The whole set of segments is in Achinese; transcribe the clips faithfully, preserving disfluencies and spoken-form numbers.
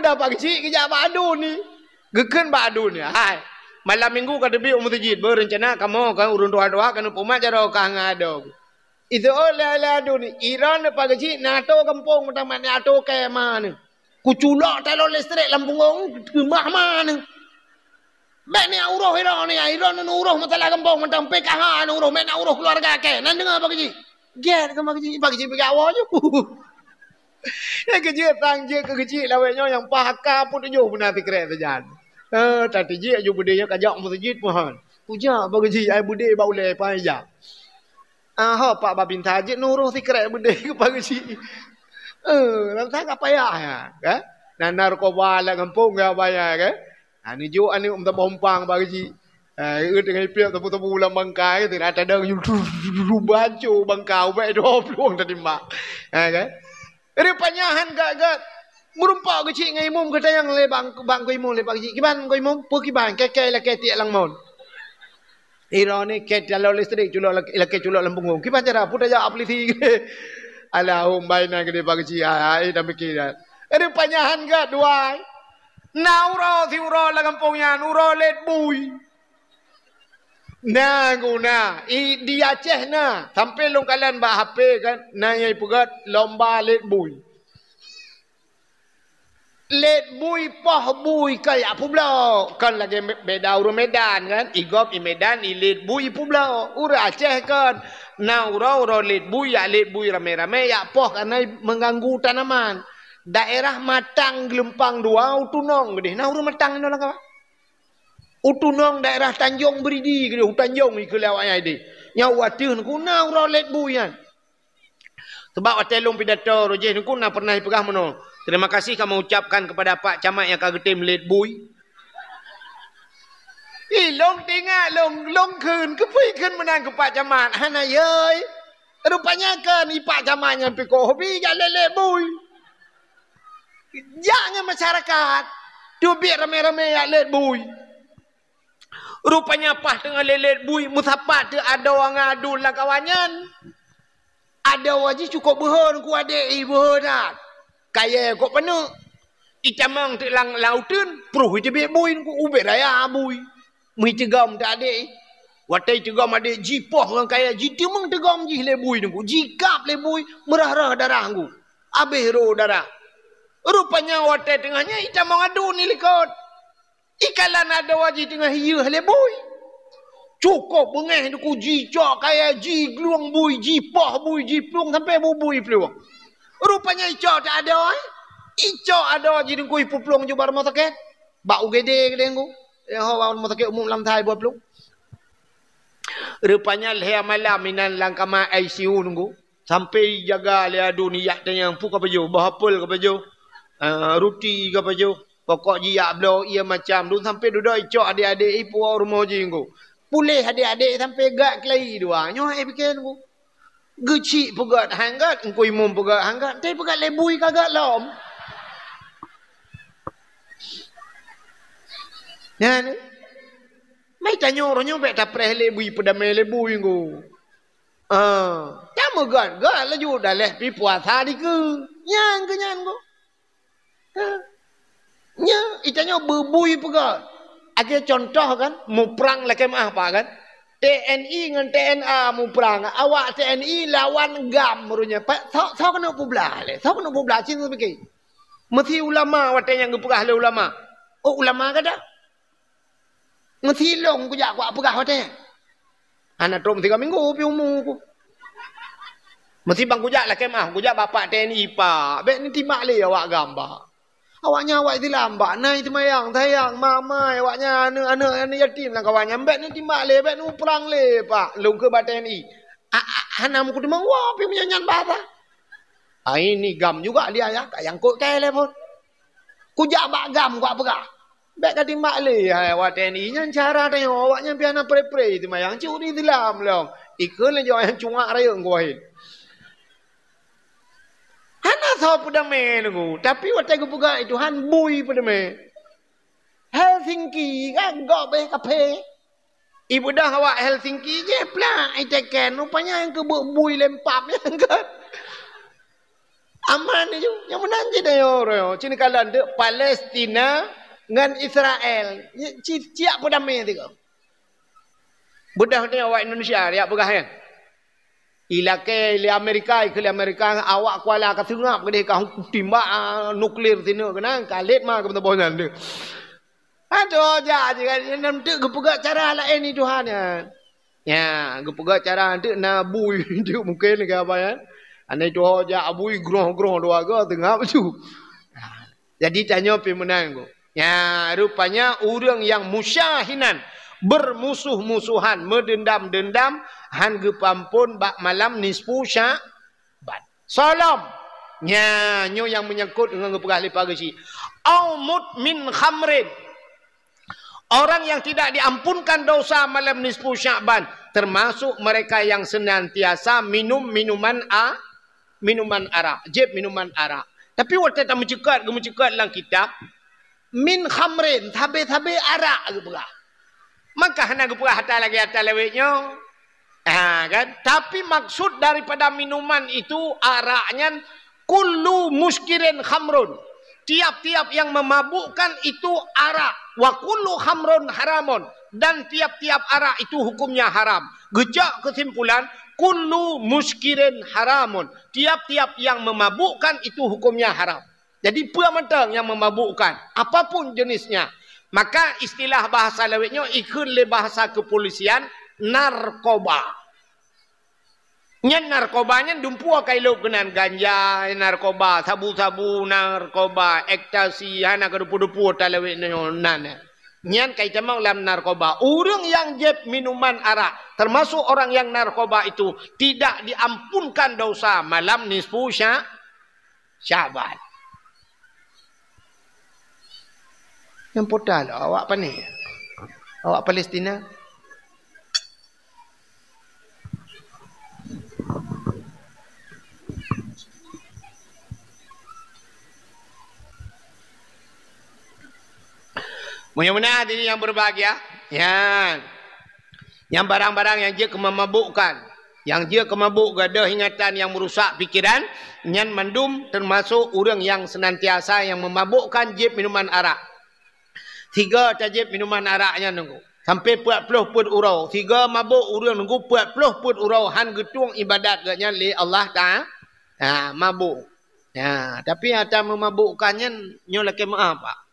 Dah Pak Geuchik geujak bak adun ni. Geukheun bak adun ni. Hai. Malam minggu ka teubiet u meuseujid. Beurencana kamoe kan ureueng tuha-tuha keuneuk peumat jaroe kah ngon adoe. Iseuôt lé, lé adun ni. Iron Pak Geuchik na atô gampông meutamah na atô kèe ma ni. Kuculok taloe listrik lam punggong keumah ma ni. Bèk ni uroh iron ni, iron ni uroh masalah gampông mantong P K H ni uroh, bèk na uroh keuluarga kèe. Nan deungoe Pak Geuchik. Gèt keu Pak Geuchik, Pak Geuchik peugah awai ju. Nyang keujeuet sang jeuet keu Geuchik lawét nyoe nyang pah ka peutujoh beuna sikrek sajan. Eh, tatijik aju beudé nyoe ka jak meuseujid meuhan. Kujak Pak Geuchik ai beudé bak ulèe pai jak. Ah, ho Pak Babinsa jeuet neuroh sikrek beudé keu Pak Geuchik. Eh, lantas ka payah ya, kan? Nan narkoba lam gampông ya bayar, kan? Ha, neujok aneuk meutamah umpang Pak Geuchik. Ha, eu teungoh ipiep sabu-sabu lam bangkai, teuka tadong banco bangkai ubak dua plueng tadi mak. Ha, kan? Rupanya han gèt-gèt. Meurumpok Geuchik ngon imum geutanyong lé bang, bang Teungku Imum lé Pak Geuchik. Kiban Teungku Imum, peue kiban kèe-kèe lakèe tiek lam mon. Iron ni kèe taloe listrik culok lak-, lakèe culok lam punggong. Kiban cara peue tajak polisi. Alahumma inna keudéh Pak Geuchik. Ai, ai, dah mikir dah. Rupanya han gèt dua. Na uroe siuroe lam gampông nyan, uroe lét bui. Na guna, i, di Aceh na, sampai lôn kalon bak H P kan, na nyang ipeugèt lomba lét bui. Lét bui poh bui ka jak peubloe, kan lagèe me-, beda ureueng Medan kan, i gob i Medan i lét bui ipeubloe. Ureueng Aceh kan, na uroe-uroe lét bui, jak lét bui ramé-ramé, jak poh kareuna mengganggu tanaman. Daerah Matang Geulumpang Dua, u Tunong keudéh, na ureueng Matang inoe lam kawan. U Tunong daerah Tanjong Beridi keudéh, u Tanjong ikeue lé awaknyan deh. Nyan watèe Teungku na uroe lét bui nyan. Sebab watèe lôn pidato roh jih Teungku na pernah ipeugah meunoe, "Terima kasih kami ucapkan kepada Pak Camat nyang ka geutem lét bui." Ih, lôn teuingat, lôn, lôn kheun, keupeue kheun meunan keu Pak Camat? Hana yoi. Rupanya kan i Pak Camat nyan pih ka hobi jak lét-lét bui. Jak ngon masyarakat, teubiet ramé-ramé jak lét bui. Rupanya paih teungoh lét-lét bui, meusapat teuk adoe ngon adun lam kawan nyan. Adoe jih cukôp beuhe Teungku, adék jih beuhe that. Kayèe kok paneuk. Itamong teuk lam, lam uteuen, pruh iteubiet bui Teungku, ubit raya bui. Meuiteugom teuk adék jih. Watèe iteugom adék jipoh ngon kayèe, jiteumeung teugom jih lé bui Teungku, jikab lé bui, meurah-rah darah Teungku. Abéh rô darah. Rupanya watèe teungoh nyan itamong adun ilikot. Ikalon adoe jih teungoh iyeuh lé bui. Cukôp beungéh Teungku, jicok kayèe, jiglueng bui, jipoh bui, jiplueng sampai bubui plueng. Rupanya icok teuk adoe, icok adoe jih Teungku ipeuplueng ju bak rumoh sakét. Bak U G D keudéh Teungku. Eh, ho bak rumoh sakét umum lam Thai buah plueng. Rupanya lhèe malam inan lam kama I C U Teungku. Sampai ijaga lé adun, ijak tanyong, peue ka pajoh, boh apel ka pajoh, ah, ruti ka pajoh, pokok jih ijak bloe ié macam. Dum sampai dudoe icok adék-adék ipuwoe rumoh jih Teungku. Puléh adék-adék sampai gèt keulayi dua. Nyoe hai pike Teungku. Geuchik peugèt han gèt, Teungku Imum peugèt han gèt, tapi peugèt lé bui ka gèt lom. Nyan. Mai tanyoe uroe nyoe bèk tapreh lé bui, peudamé lé bui Teungku. Ah, tameugèt-gèt laju daleh pih puasa dikeue. Nyan keuh nyan Teungku. Ha. Nyan, itanyoe beubui peugah. Lagèe contoh kan, muprang lakèe meu'ah Pak kan. T N I ngon T N A muprang. Awak T N I lawan GAM uroe nyan. Pak, soe, soe keuneuk peublah lé? Soe keuneuk peublah? Cit pike. Meusi ulama watèe nyan geupeugah lé ulama. Oh, ulama gata? Meusi lôn kujak kupeugah watèe nyan. Hana trok meusigoe minggu pih umu ku. Meusi ban kujak lakèe meu'ah, kujak bak Pak T N I, Pak. Bèk neutimbak lé awak GAM, Pak. Awaknyan awak Islam, Pak. Na seumayang, sayang, mamai, awaknyan aneuk-aneuk, aneuk yatim lam kawan nyan. Bèk neutimbak lé, bèk neuprang lé, Pak. Lôn kheun bak T N I. A, a, hana meukeudeumeung woe pih meunyoe nyan bahasa. Ai ni GAM juga dia ya, ka nyangkut kai lé phôn. Kujak bak GAM kupeugah. Bèk ka timbak lé, hai, awak T N I nyan cara tanyoe, awaknyan pih hana pre-pre seumayang, cit ureueng Islam lom. Ikheun lé jaweueb nyan cungak rayeuk Teungku Wahid. Hana soe peudamé Teungku, tapi watèe geupeugah lé Tuhan bui peudamé. Helsinki kan gob bèh kaphé. Ibeudôh awak Helsinki jih plak iteken, rupanya nyang keubeuk bui lempap nyan kan. Aman ju, nyang meunan cit ayo, ayo. Cit kalon deuk Palestina ngon Israel. Ci-, ciyak peudamé tiga. Beudah ni awak Indonesia, ya peugah, ya. Ilakée lé Amerika, ikeu lé Amerika, awak kuala ka seungab keudeh ka timbak, ah, nuklir sinoe keunan, ka lét ma keu meusaboh nyan deh. Aduh, jak je kan, nyan teuk geupeugah cara laén ni Tuhan nyan. Ya, geupeugah cara teuk na bui teuk mungken ke apa ya. Anai tuho jak bui groh-groh dua ga teungab ju. Jadi tanyoe pi meunan ku. Ya, rupanya ureuëng yang musyahinan, bermusuh-musuhan, meudendam-dendam, han geupeuampon bak malam nisfu Sya'ban. Salom. Nya, nyoe nyang meunyangkot ngon geupeugah lé Pak Geuchik. Au mut min khamrin. Orang yang tidak diampunkan dosa malam nisfu Sya'ban, termasuk mereka yang senantiasa minum minuman a-, minuman arak, jép minuman arak. Tapi watée tameuceukat, geumeuceukat lam kitab, min khamrin, sabe-sabe arak geupeugah. Maka hana geupeugah ata lagée ata lawét nyoe. Ha, kan? Tapi maksud daripada minuman itu, arak nyan, kullu muskirin khamrun. Tiap-tiap yang memabukkan itu arak. Wa kullu khamrun haramun. Dan tiap-tiap arak itu hukumnya haram. Geucok kesimpulan, kullu muskirin haramun. Tiap-tiap yang memabukkan itu hukumnya haram. Jadi, peue mantong nyang memabukkan, apapun jenisnya. Maka istilah bahasa lawét nyoe ikheun lé bahasa kepolisian narkoba. Nyan narkoba nyan dumpeue ka ilop keunan, ganja narkoba, sabu-sabu narkoba, ekstasi, hana ka dupeue-dupeue ata lawét nyoe nan. Nyan ka itamong lam narkoba. Ureuëng nyang jieb minuman arak, termasuk orang yang narkoba itu, tidak diampunkan dosa malam nisfu Sya-, Syaban. Nyang puta lom awak pane? Awak Palestina? Meunyoe meunan hadirin yang berbahagia, nyan, nyang barang-barang nyang jeuet keu memabukkan, nyang jeuet keu mabuk, gadoh ingatan nyang meurusak pikeran, nyan mandum teumasok ureuëng nyang seunantiasa nyang memabukkan jieb minuman arak. Sigoe tajieb minuman arak nyan nunggu, sampai peuet ploh peuet uroe. Sigoe mabuk ureuëng nunggu peuet ploh peuet uroe, han geutueng ibadat geuh nyan lé Allah Ta-, ha, mabuk. Ha, tapi ata meumabukkan nyan nyoe lakée meu'ah, Pak.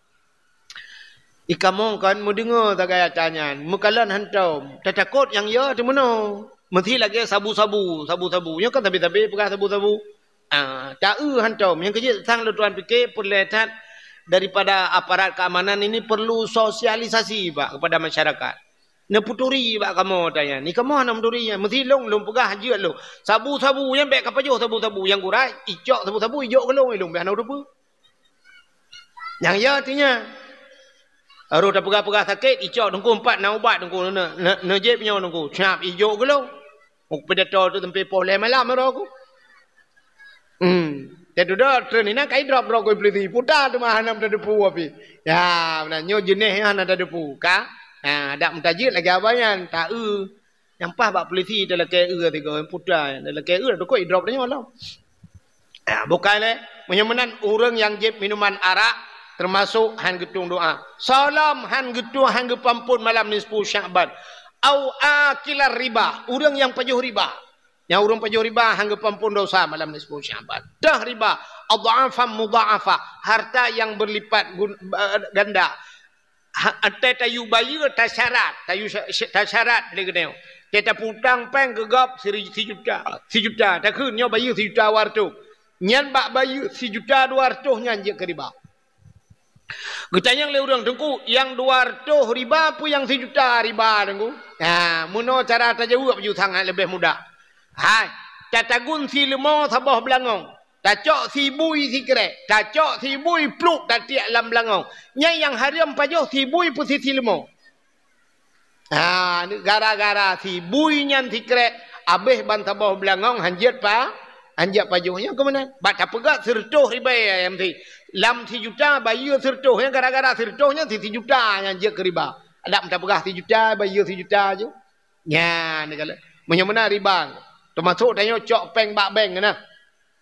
Ikamoe kan meudeungoe sagai ata nyan, meukalon hantom, tatakot nyang yo teumeunoe. Meusi lagée sabu-sabu, sabu-sabu. Nyoe kan sabe-sabe peugah sabu-sabu. Ah, ta-eu hantom. Nyang keujeuet sang lôn tuan pike peureulée that daripada aparat keamanan ini perlu sosialisasi, Pak, kepada masyarakat. Neuputuri bak kamoe ata nyan. Ni kamoe hana meuturi nyan. Meusi lôn, lôn peugah jeuet lôn. Sabu-sabu nyan bék kapajoh sabu-sabu. Nyang gura icok sabu-sabu ijok keu lôn, lôn bék hana teupeue. Nyang ya artinya, aroh tapeugah-peugah sakét, icok teungku empat na ubat teungku, ne, ne, neujép nyoe teungku. Cap ijok keu lôn. Muk pidato tu sampai poh lhée malam aro aku. Hmm. Teududoe treun inan kai drop rokok polisi. Puta teuma hana meuteudeupu api. Ya, meunan nyoe jeuneh nyoe hana teudeupu ka. Ha, dak meutajeuet lagée abah nyan, ta-eu. Nyang paih bak polisi talakée eu tiga puta, talakée eu dukuk idrop tanyoe lom. Ya, bukai lé. Meunyoe meunan ureuëng nyang jieb minuman arak teumasok han geutueng doa. Salom han geutueng, han geupeuampon malam nisfu Sya'ban. Au akilar riba, ureuëng nyang pajoh riba. Nyang ureuëng pajoh riba han geupeuampon dosa malam nisfu Sya'ban. Toh riba, adhafan mudha'afa, harta yang berlipat gun-, eh, ganda. Ha, teuh tayue bayeue tasyarat, tayue sya-, sya-, tasyarat lé geutanyoe. Teuh tapeutang péng keu gob siri-, sijuta, sijuta. Takheun nyoe bayeue sijuta dua reutôh. Nyan bak bayeue sijuta dua reutôh nyan jeuet keu riba. Geutanyong lé ureuëng, "Teungku, nyang dua reutôh riba peue nyang sijuta riba, Teungku?" Ha, meunoe cara tajaweueb ju sangat leubeh mudah. Hai, tatagun sileumô saboh beulangong. Tacok sibui sikrék, tacok sibui pluek tatiek lam beulangong. Nyan nyang hareuem pajoh sibui peue si sileumô. Ha, gara-gara sibui nyan sikrék, abéh ban saboh beulangong han jeuet pa-, han jeuet pajoh nyan keuh meunan. Bak tapeugah sireutôh ribée ayam si. Lam sijuta bayeue sireutôh nyan gara-gara sireutôh nyan si sijuta nyan jeuet keu riba. Adak meuta peugah sijuta bayeue sijuta ju. Nyan, meunyoe meunan riba. Teumasok tanyoe cok péng bak bank na.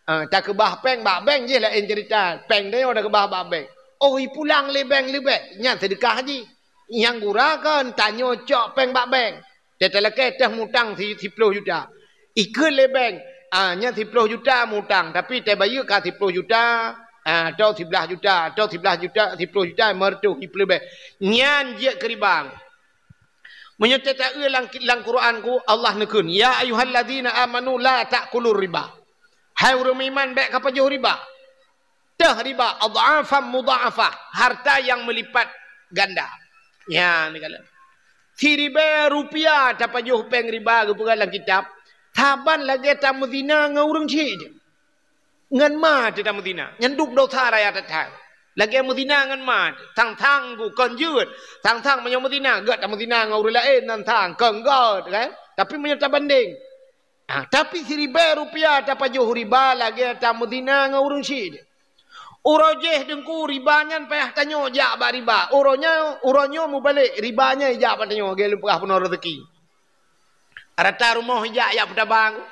Ah, takeubah péng bak bank jih laén cerita. Péng tanyoe takeubah bak bank. Oh, ipulang lé bank leubeh, nyan seudeukah jih. Nyang gura kon tanyoe cok péng bak bank. Teutalakée teuh mutang si-, siploh juta. Ikheun lé bank, ah, nyan siploh juta mutang, tapi tabayeue ka siploh juta, ah, atau siblaih juta, atau siblaih juta, siploh juta, lima ratus, siploh bank. Nyan jeuet keu riba. Meunyoe teuta-eu lam, lam Quran ku, Allah neukheun, "Ya ayyuhalladzina amanu la ta'kulur riba." Hai ureuëng meuiman, bék kapajoh riba. Teuh riba, adh'afan mudha'afah, harta yang meulipat ganda. Ya, ni kala. Siribée rupiah tapajoh péng riba geupeugah lam kitab, saban lagée tameuzina ngon ureuëng chik. Ngon ma teuh tameuzina, nyan dub dosa raya that-that. Lagée meuzina ngon ma teuh, sang-sang ku kon jeuet, sang-sang meunyoe meuzina, gét tameuzina ngon ureuëng laén, sang-sang kon gét, kan? Tapi meunyoe tabandeng, ah, tapi siribée rupiah tapajoh riba lagée tameuzina ngon ureuëng chik. Uroe jih teungku riba nyan payah tanyoe jak bak riba. Uroe nyoe, uroe nyoe mubalek riba nyan jak bak tanyoe, lagée lôn peugah peunoh rezeki. Rata rumoh jak, jak peutabang.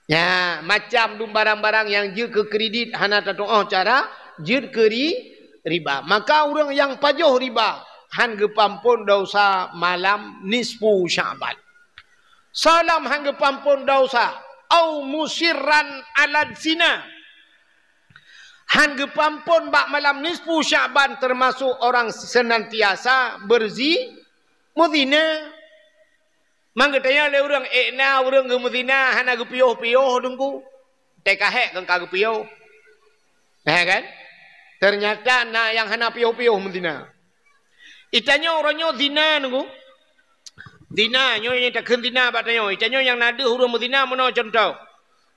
Ya, macam dum barang-barang nyang jeuet keu kredit hana tatuoh cara jeuet keu ri-, riba. Maka ureuëng nyang pajoh riba han geupeuampon dosa malam nisfu Sya'ban. Soe lom han geupeuampon dosa, au musirran 'alaz zina. Han geupeuampon bak malam nisfu Sya'ban, teumasok orang seunantiasa beurzi-, meuzina. Mang geutanyong lé ureuëng, "Ék na ureuëng geumeuzina hana geupiôh-piôh teungku?" Teuka hék kon ka geupiôh. Nah, kan? Teunyata na nyang hana piôh-piôh meuzina. Itanyoe uroe nyoe zina teungku. Zina, nyoe nyang takheun zina bak tanyoe. Itanyoe nyang na deuh ureuëng meuzina meunoe cuntoh.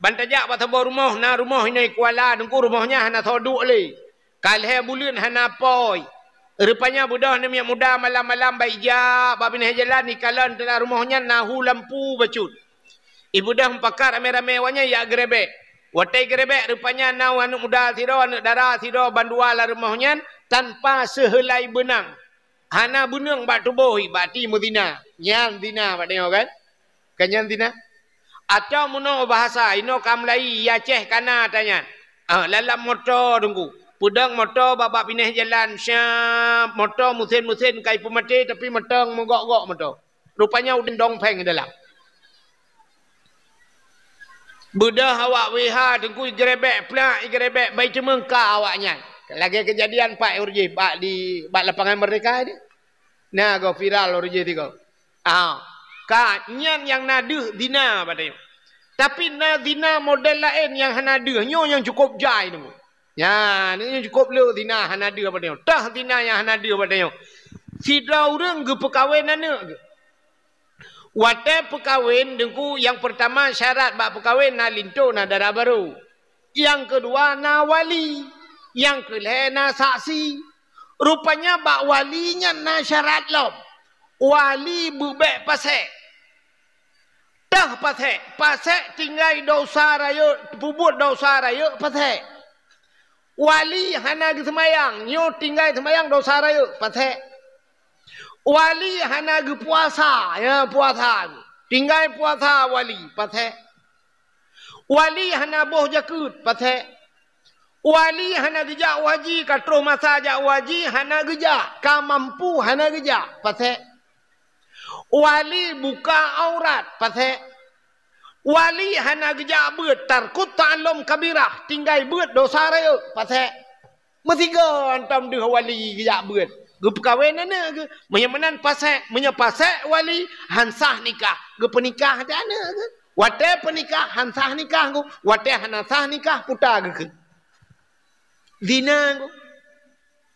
Ban tajak bak saboh rumoh, na rumoh inoe Kuala teungku, rumoh nyan hana soe duek lé. Ka lhée buleuen hana apui. Rupanya beudôh aneuk miet muda malam-malam bak ijak bak binéh jalan, ikalon teulah rumoh nyan na hu lampu bacut. Ibeudôh meupakat ramé-ramé awaknyan jak geurebek. Watée geurebek rupanya na aneuk muda sidroe, aneuk dara sidroe bandua lam rumoh nyan tanpa seuheulai beunang. Hana beunang bak tuboh, bak ti meuzina. Nyan zina bak tanyoe kan? Kan nyan zina? Atawa meunoe bahasa inoe ka meulayi, i Aceh ka na ata nyan. Ah, lam moto teungku. Peudong moto bak, bak binéh jalan, syap, moto meusén-meusén ka ipeumaté tapi mantong meugok-gok moto. Rupanya udeb dong péng dalam. Beudôh awak W H teungku, igeurebek plak, igeurebek bai teumeung ka awaknyan. Lagée keujadian pat ureuëng jih bak di, bak Lapangan Merdeka di. Na goh viral ureuëng jih tigo. Ah, ka nyan nyang na deuh zina bak tanyoe. Tapi na zina model laén nyang hana deuh, nyoe nyang cukôp jai teungku. Nyan, nyoe nyang cukôp le zina hana deuh bak tanyoe. Teuh zina nyang hana deuh bak tanyoe. Sidroe ureuëng geupeukawen aneuk geuh. Watée peukawen teungku, nyang peurtama syarat bak peukawen na linto, na dara barô. Nyang keudua na wali. Nyang keulhée na saksi. Rupanya bak wali nyan na syarat lom. Wali beubek pasék. Teuh pasék, pasék tinggai dosa rayeuk, peubuet dosa rayeuk pasék. Wali hana geuseumayang, nyoe tinggai seumayang dosa rayeuk pasék. Wali hana geupuasa, ya puasa, tinggai puasa wali pasék. Wali hana boh jakeuet pasék. Wali hana geujak u haji, ka troh masa jak u haji hana geujak, ka mampu hana geujak pasék. Wali buka aurat pasék. Wali hana geujak beuet, tarkut ta'allum kabirah, tinggai beuet dosa rayeuk pasék. Meusigoe hantom deuh wali geujak beuet, geupeukawen aneuk geuh. Meunyoe meunan pasék, meunyoe pasék wali han sah nikah, geupeunikah até aneuk geuh. Watée peunikah han sah nikah geuh, watée hana sah nikah puta geukheun. Zina geuh.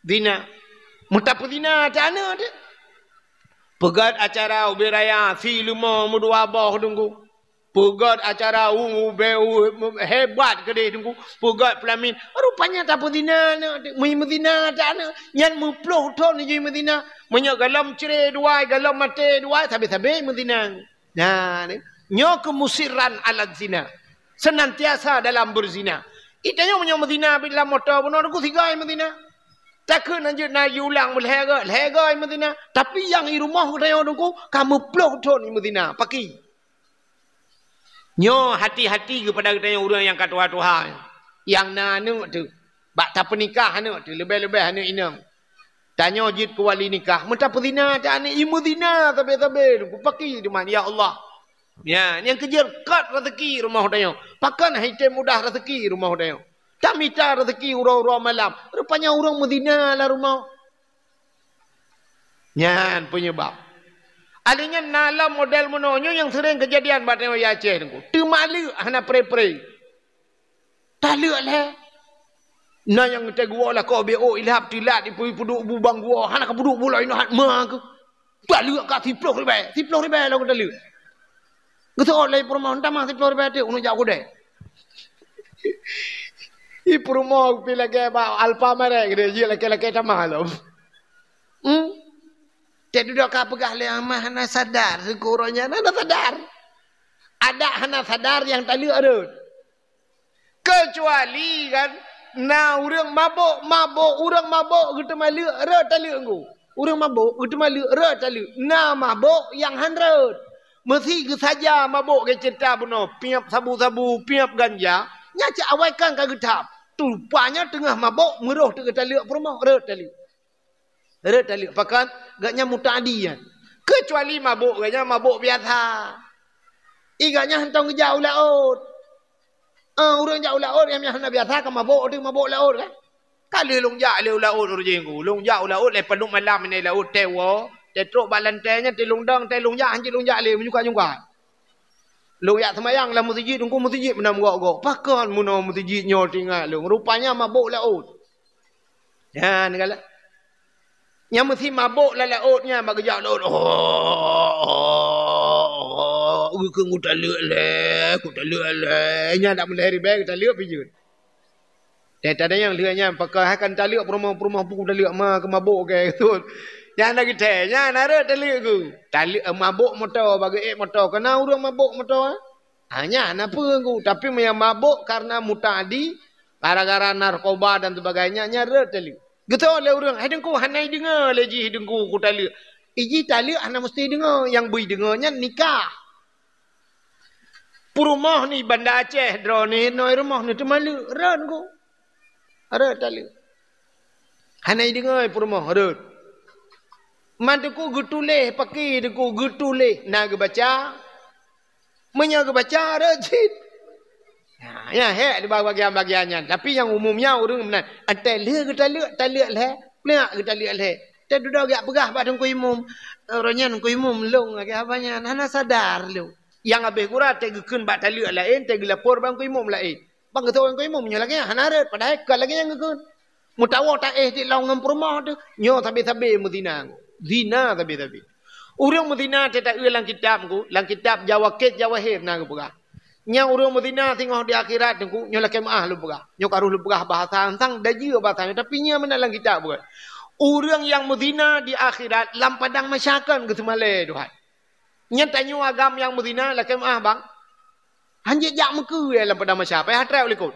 Zina. Meutapeuzina até aneuk teuh. Peugét acara ubé raya si leumo meudua boh teungku. Peugét acara u, u, be, u, hebat keudeh teungku. Peugét peulamin. Rupanya tapeuzina aneuk teuh. Meu-, meuzina até aneuk. Nyan meuploh thon jih meuzina. Meunyoe golom cre duai, golom maté duai, sabe-sabe meuzina. Nah, ni. Nyoe keuh musirran 'alaz zina. Seunantiasa dalam beuzina. Itanyoe meunyoe meuzina bit lam moto bunoe teungku sigai meuzina. Takheun hanjeuet na jiulang meulhée goe, lhée goe meuzina. Tapi nyang i rumoh geutanyoe teungku ka meuploh thon meuzina. Pakri? Nyoe hati-hati keupada geutanyoe ureuëng nyang ka tuha-tuha, nyang na aneuëk teuh, bak tapeunikah aneuëk teuh, leubeh-leubeh aneuëk inong. Tanyoe jeuet keu wali nikah, meutapeuzina cak aneuëk, imeuzina sabe-sabe, kupaki teuma, ya Allah. Ya, nyang keujeuet kat rezeki rumoh tanyoe. Pakon hai tém mudah rezeki rumoh tanyoe. Tamita rezeki uroe-uroe malam. Rupanya ureuëng meuzina lam rumoh. Nyan penyebab. Alèh nyan na lom model meunoe nyoe nyang sering keujadian bak tanyoe di Aceh nyoe. Teumaleuek hana pre-pre. Taleuek lé. Na nyang teuguoh lakoe B O ilhab tilat ipu-, ipeuduek bu bang guoh, hana kapeuduek bu laén hat ma keuh. Taleuek ka siploh ribèe, siploh ribèe lom taleuek. Geuseuôt lé peurumoh, "Tamah siploh ribèe teuk, ulôn jak u keudè." Ih, peurumoh pi lagèe bak Alfamart keudè, jeuet lakèe-lakèe tamah lom. Hmm? Teududoe ka peugah lé amah hana sadar, syukur nyan hana sadar. Adak hana sadar nyang taleuek rhot. Keucuali kan na ureuëng mabök, mabök, ureuëng mabök geuteumaleuek rhot taleuek ngon. Ureuëng mabök geuteumaleuek rhot taleuek. Na mabök nyang han rhot. Meusi geusaja mabök geucebta bunoe, piep sabu-sabu, piep ganja, nyan cit awai kan ka geutham. Rupanya teungoh mabök meurôh teuk geutaleuek peurumoh, rhot taleuek. Rhot taleuek, pakon gobnyan muta'adi nyan. Keucuali mabök gobnyan mabök biasa. Ih, gobnyan hantom geujak u laôt. Ah, ureuëng jak u laôt nyang hana biasa ka mabök, teuk mabök laôt kan. Ka lheueh lôn jak lé u laôt ureuëng jih ngon. Lôn jak u laôt lé padub malam nyan laôt, teuh woe, teuh trok bak lantée nyan, teuh lôn dong, teuh lôn jak, hanjeuet lôn jak lé, meunyoe ka nyungka. Lôn jak seumayang lam meuseujid, teungku meuseujid meunan gok-gok. Pakon meunoe meuseujid nyoe teuingat lôn. Rupanya mabök laôt. Nyan galak. Nyang meusi mabök lam laôt nyan bak geujak laôt. Oh, oh, oh, oh, geukheun kutaleuek lé, kutaleuek lé. Nyan dak meulahé ribèe kutaleuek pih jeuet. Teuh tadayang lheueh nyan pakon hai kan taleuek peurumoh-peurumoh pu taleuek ma keu mabök keu tut. Nyan na geutée, nyan na rhot taleuek geuh. Taleuek, eh, mabök moto, bak geuék moto. Kana ureuëng mabök moto, eh? Ha, nyan na peue geuh. Tapi meunyo mabök karena muta'adi, gara-gara narkoba dan sebagainya, nyan rhot taleuek. Geutôi lé ureuëng, "Hai Teungku, hana ideungoe lé jih Teungku kutaleuek." Ih, jih taleuek hana meusti ideungoe, nyang beu ideungoe nyan nikah. Peurumoh ni Banda Aceh droeneuh, noe rumoh neuh teumaleuek, rhot ngon. Rhot taleuek. Hana ideungoe peurumoh, rhot. Man Teungku geutuléh, pakri Teungku geutuléh, na geubaca. Meunyoe geubaca, rhot cit. Nah, nyan hék di bagian-bagian nyan. Tapi nyang umum nyan ureuëng meunan. Antée lheueh geutaleuek, taleuek lhée. Plak geutaleuek lhée. Teududoe geujak peugah bak Teungku Imum. Uroe nyan Teungku Imum lôn lagèe haba nyan. Hana sadar lôn. Nyang habéh gura teuh geukheun bak taleuek laén, teuh geulapor bak Teungku Imum laén. Bang geutôi Teungku Imum nyoe lagèe nyan hana rhot, padahai kon lagèe nyan geukheun. Meutawoe taéh di lôn ngon peurumoh teuh, nyoe sabe-sabe meuzina. Zina sabe-sabe. Ureuëng meuzina teuh taeu lam kitab Teungku, lam kitab Jawakit Jawahir na geupeugah. Nyang ureuëng meuzina singoh di akhirat Teungku, nyoe lakèe meu'ah lôn peugah. Nyoe ka rôh lôn peugah bahasa ansang, dajeue bahasa nyoe, tapi nyan meunan lam kitab buet. Ureuëng nyang meuzina di akhirat lam padang mahsyar kon geuseumalée Tuhan. Nyan tanyoe agam nyang meuzina lakèe meu'ah bang. Hanjeuet jak meukeue lam padang mahsyar, payah trép likot.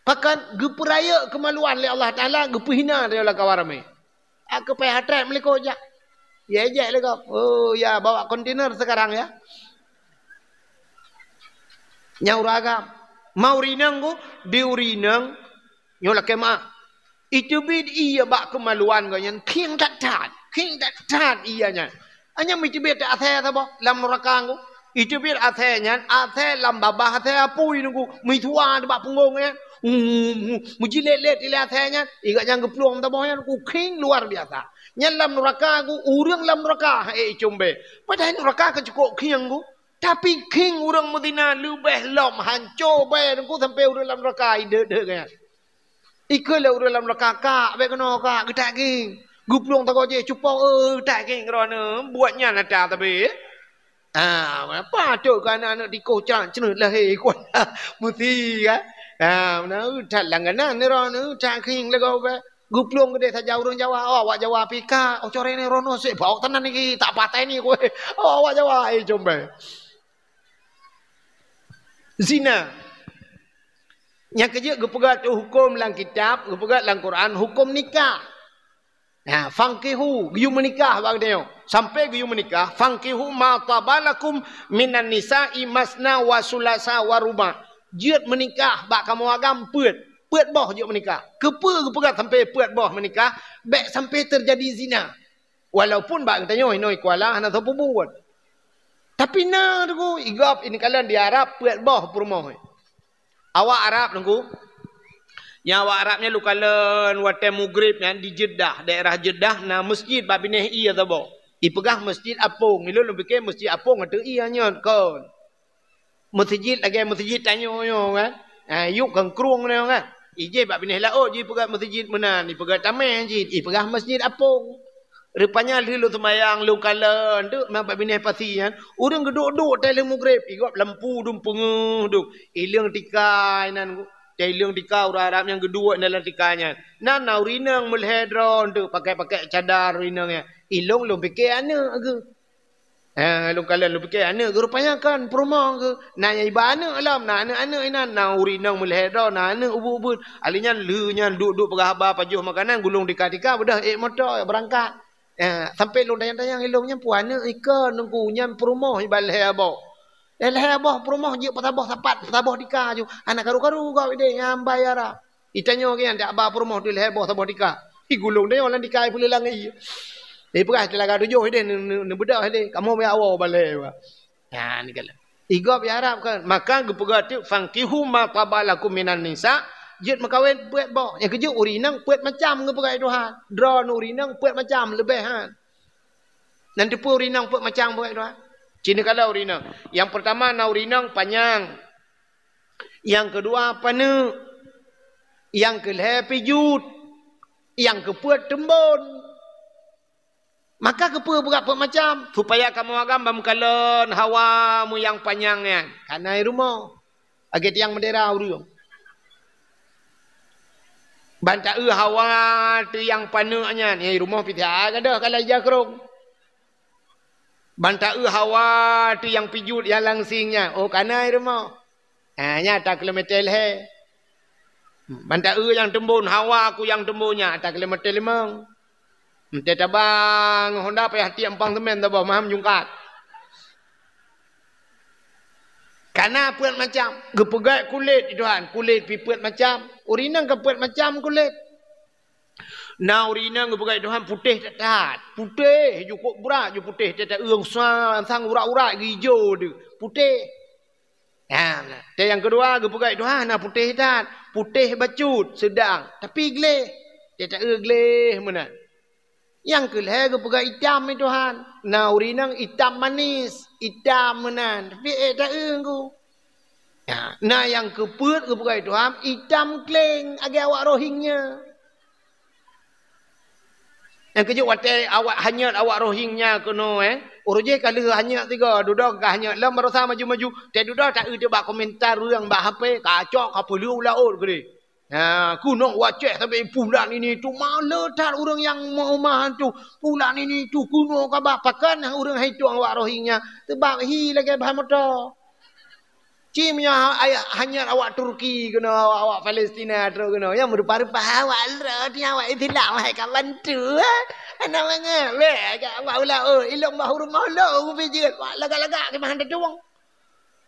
Pakon geupeurayeuk keumaluan lé Allah Taala, geupeuhina lé lam kawan ramé. Aku payah trép likot jak. Ya ejek likot. Oh ya, bawa kontainer sekarang ya. Nyang ureuëng agam. Ma ureuëng inong ku, di ureuëng inong nyoe lakèe meu'ah. Iteubiet ie bak keumaluan geuh nyan, khieng that-that, khieng that-that ie nyan. Hanya meuteubiet asèe saboh lam nuraka ngon. Iteubiet asèe nyan, asèe lam babah asèe apui Teungku, meusua bak punggong nyan. Meujilet-let ilèe asèe nyan, igat nyang geuplueng saboh nyan, Teungku, khieng luar biasa. Nyan lam nuraka Teungku, ureuëng lam nuraka hana ék icumbée. Padahai nuraka ka cukôp khieng Teungku. Tapi khieng ureuëng meuzina leubeh lom hanco bèe Teungku, sampoe ureuëng lam nuraka ideuek-deuek nyan. Ikheun lé ureuëng lam nuraka, "Kak, bèk keunoe kak, geutak khieng. Geuplueng sagoe jih cupong, eh, geutak khieng droeneuh, buet nyan ata sabe." Ah, patôt keu aneuk-aneuk tikôh cak ceuneut lahé kuat. Meusi kan? Ah, meunan that langganan droeneuh, that khieng lagoe bèe. Geuplueng keudeh saja ureuëng Jawa, oh, awak Jawa pih kak, oh, corée nyoe droeneuh sép bawok teunan niki, tak patéh ni kueh. Oh, awak Jawa, eh, combée. Zina. Nyang keujeuet geupeugah hukôm lam kitab, geupeugah lam Quran, hukôm nikah. Ha, fankihu, geuyue meunikah bak geutanyoe. Sampai geuyue meunikah, fankihu ma taba lakum minan nisa'i masna wa sulasa wa ruba'. Jeuet meunikah bak kamoe agam peuet. Peuet boh jeuet meunikah. Keupeue geupeugah sampai peuet boh meunikah? Bék sampai teujadi zina. Walaupun bak geutanyoe inoe i Kuala hana teupeubuet. Tapi na teungku, i gob ineuk kalon di Arab peuet boh peurumoh. Awak Arab teungku. Nyang awak Arab nyan lôn kalon watée mugrib nyan di Jeddah, daerah Jeddah na masjid bak binéh ié saboh. Ipeugah Masjid Apong. Ilôn lôn pike Masjid Apong ateueh ié nyan kon. Meuseujid lagée meuseujid tanyoe nyoe kan. Ha, yub kangkrueng nyoe kan. Ijih bak binéh laôt jipeugah meuseujid meunan, ipeugah tamé jih, ipeugah Masjid Apong. Rupanya lheueh lôn seumayang lôn kalon teuk na bak binéh pasi nyan, ureuëng geuduek-duek tée lheueh mugrib, i gob lampu dum peungeuh dum. Ileueng tika inan, tée ileueng tika ureuëng Arab nyang geuduek dalam tika nyan. Nan na ureuëng inong meulhée droe teuk pakai-pakai cadar ureuëng inong nyan. Ilôn lôn pike aneuëk geuh. Eh, lôn kalon lôn pike aneuëk geuh rupanya kan peurumoh geuh. Na nyang iba aneuëk lom, na aneuëk-aneuëk inan, na ureuëng inong meulhée droe, na aneuëk ubeut-ubeut. Ali nyan lheueh nyan duek-duek peugah haba pajoh makanan, gulong tika-tika, beudôh ék moto beurangkat. Eh, sampai lôn tanyong-tanyong ilôn nyan peue aneuëk ikon teungku nyan peurumoh iban lhée boh. Lhée boh peurumoh jeuet peusaboh sapat, peusaboh tika ju. Hana karu-karu gob ideh nyang bai ara. Itanyoe geuh nyan dak ba peurumoh teuh lhée boh saboh tika. Igulong tanyoe lam tika ipeuleulang ie. Ipeugah teulaga tujoh ideh neu-, neu-, neubeudah ideh. Kamoe meuyak woe balée ba. Nyan kalon. I gob i Arab kan, maka geupeugah teuk, "Fankihu ma taba lakum minan nisa," jeuet meukawen peuet boh. Nyang keujeuet ureuëng inong peuet macam geupeugah Tuhan. Droeneuh ureuëng inong peuet macam leubeh han. Nan teupeue ureuëng inong peuet macam geupeugah Tuhan. Cina kala ureuëng inong. Nyang peurtama na ureuëng inong panyang. Nyang keudua paneuk. Nyang keulhée pijuet. Nyang keupeuet teumbon. Maka keupeue beurak peuet macam, supaya kamoe agam ban meukalon hawa meuyang panyang nyan. Kana i rumoh. Lagée tiang meudera ureuëng. Ban taeu hawa teuh nyang paneuk nyan, nyang i rumoh pih that gadôh ka lai jakrong. Ban taeu hawa teuh nyang pijuet nyang langsing nyan, oh kana i rumoh. Ha, nyan ata kilometer lhée. Ban taeu nyang teumbon, hawa ku nyang teumbon nyan ata kilometer limong. Meutai tabang Honda payah tiek empang semen saboh maham jungkat. Kana peuet macam, geupeugét kulét Tuhan, kulét pih peuet macam. Ureuëng inong ka peuet macam kulét. Na ureuëng inong geupeugét Tuhan putéh that-that, putéh jukôb brat ju putéh, teuta ureuëng sa-, sang urat-urat geuijo deuh, putéh. Ha, tée nyang keudua geupeugét Tuhan na putéh that, putéh bacut seudang, tapi gleh. Teuta gleh meunan. Nyang keulhée geupeugah itam i Tuhan. Na ureuëng inong itam manis, itam meunan, tapi ék taeu ku. Na, na nyang keupeuet geupeugah i Tuhan itam kleng lagée awak Rohingya. Nyang keujeuet watée awak hanyot awak Rohingya keunoe, eh, uroe jih ka lheueh hanyot sigoe, dudoe ka hanyot lom barosa maju-maju, tée dudoe taeu teuh bak komentar ureuëng bak H P, kacok ka peuleueh u laôt keudeh. Ha, keunoe wacéh sabe pulan ini tu male that ureuëng nyang meuumahan tu. Pulan ini tu keunoe kaba pakon ureuëng hai tueng awak Rohingya. Sebab hi lagée bahan moto. Ci meunyoe ha-, ayah hanyot awak Turki keunoe, awak, awak Palestina trok keunoe. Nyang meurupa-rupa awak lro, di awak Islam hai ka bantu, eh. Ana mangat, weh, awak ula, oh, ilong bahu rumoh lo, ubi jeuet. Wak lagak-lagak kiban hana tueng.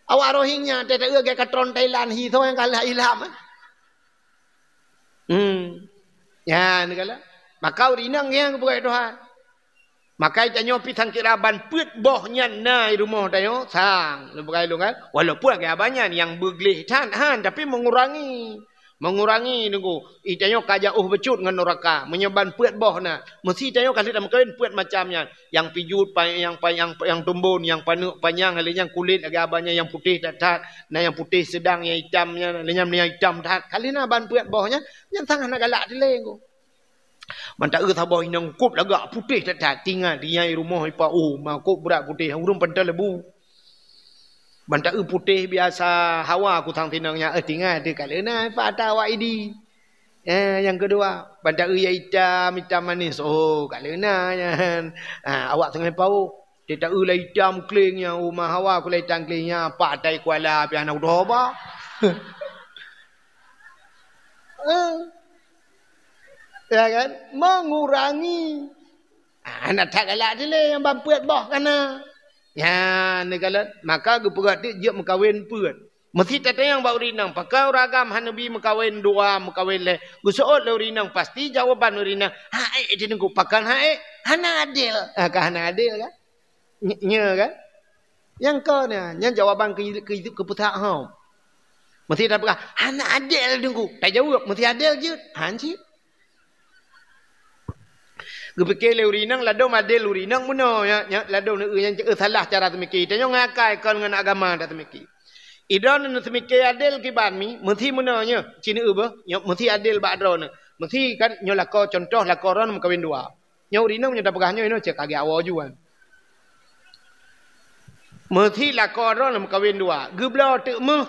Awak Rohingya teuta lagée katron Thailand hi, soe nyang kalah Islam, eh. Hmm. Nyan kala. Maka ureuëng inong nyang geupeugah Tuhan. Maka tanyoe pih sangkira ban peuet boh nyan na i rumoh tanyoe sang. Lôn peugah lôn kan. Walaupun lagée abah nyan nyang beugleh that han, tapi mengurangi. Mengurangi nunggu. I tanyoe ka jauh bacut ngon nuraka. Meunyoe ban peuet boh na. Meusi tanyoe ka lheueh tameukawen peuet macam nyan. Nyang pijuet, pa-, nyang pa-, nyang, nyang tumbon, nyang paneuk panyang, lheueh nyan kulét lagée abah nyan nyang putéh that-that, na nyang putéh seudang, nyang itam nyan, lheueh nyan nyang itam that. Ka lheueh na ban peuet boh nyan, nyan sang hana galak dilée ku. Ban taeu saboh inong kop lagak putéh that-that, tinggai di nyang i rumoh ipa, oh, ma kop brat putéh, ureuëng pantai lebu. Ban taeu putéh biasa hawa ku sang tinong nyan, eh, tinggai teuh ka lheueh na ipa ata awak Idi. Eh, nyang keudua, ban taeu nyang itam, itam manis. Oh, ka lheueh na nyan. Ah, awak teungoh paoh. Teuta lheueh itam kleng nyan, uma hawa ku lheueh itam kleng nyan, pat tai kuala pih hana udoe ba. Eh. Ya kan? Mengurangi. Ah, hana that galak dilèe nyang ban peuet boh ka na. Nyan neukalon, maka geupeugah teuk jeuet meukawen peuet. Meusi tatanyong bak ureueng inong, pakon ureueng agam hana bi meukawen dua, meukawen lhèe? Geuseuôt lé ureueng inong, pasti jawaban ureueng inong, "Hak ék, Teungku, pakon hak ék? Hana adil." Ah, ka hana adil kan? Nye-, nyoe kan? Nyang kon nyan, nyan jawaban keu, keu, keu peusahom. Meusi tapeugah, "Hana adil, Teungku." Tajaweueb, "Meusi adil jeuet." Han cit. Geupike lé ureueng inong, ladôm adil ureueng inong meunoe, ya, ya, ladôm, eh, nyang, eh, salah cara seumike. Tanyoe ngon akai kon ngon agama taseumiké. Idroeneuh neuseumike adil kiban mi, meusi meunoe nyoe, ci neueu beuh, nyoe meusi adil bak droeneuh. Meusi kan nyoe lakoe, cuntoh lakoe droeneuh meukawen dua. Nyoe ureueng inong nyoe tapeugah nyoe, nyoe cit ka geuawoe juan. Meusi lakoe droeneuh meukawen dua. Geubloe teuk méuh.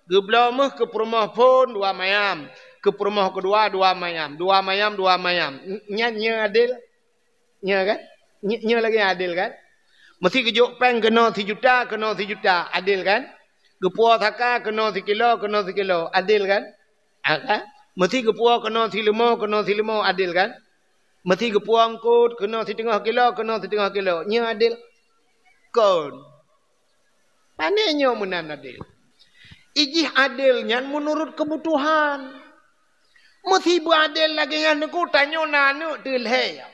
Geubloe méuh keu peurumoh phôn dua mayam. Keu peurumoh keudua dua mayam. Dua mayam, dua mayam. N-, nyan nyoe adil? Nyoe kan? Nyoe, nyoe lagèe adil kan? Meusi geujok péng keunoe sijuta, keunoe sijuta. Adil kan? Geupuwoe saka keunoe sikilo, keunoe sikilo. Adil kan? Ah, kan? Meusi geupuwoe keunoe sileumo, keunoe sileumo. Adil kan? Meusi geupuwoe eungkôt keunoe siteungoh kilo, keunoe siteungoh kilo. Nyoe adil? Kon. Pane nyoe meunan adil? Ijih adil nyan meunurot keubutuhan. Meusi beuadil lagèe nyan, Teungku, tanyoe na aneuk teulhèe.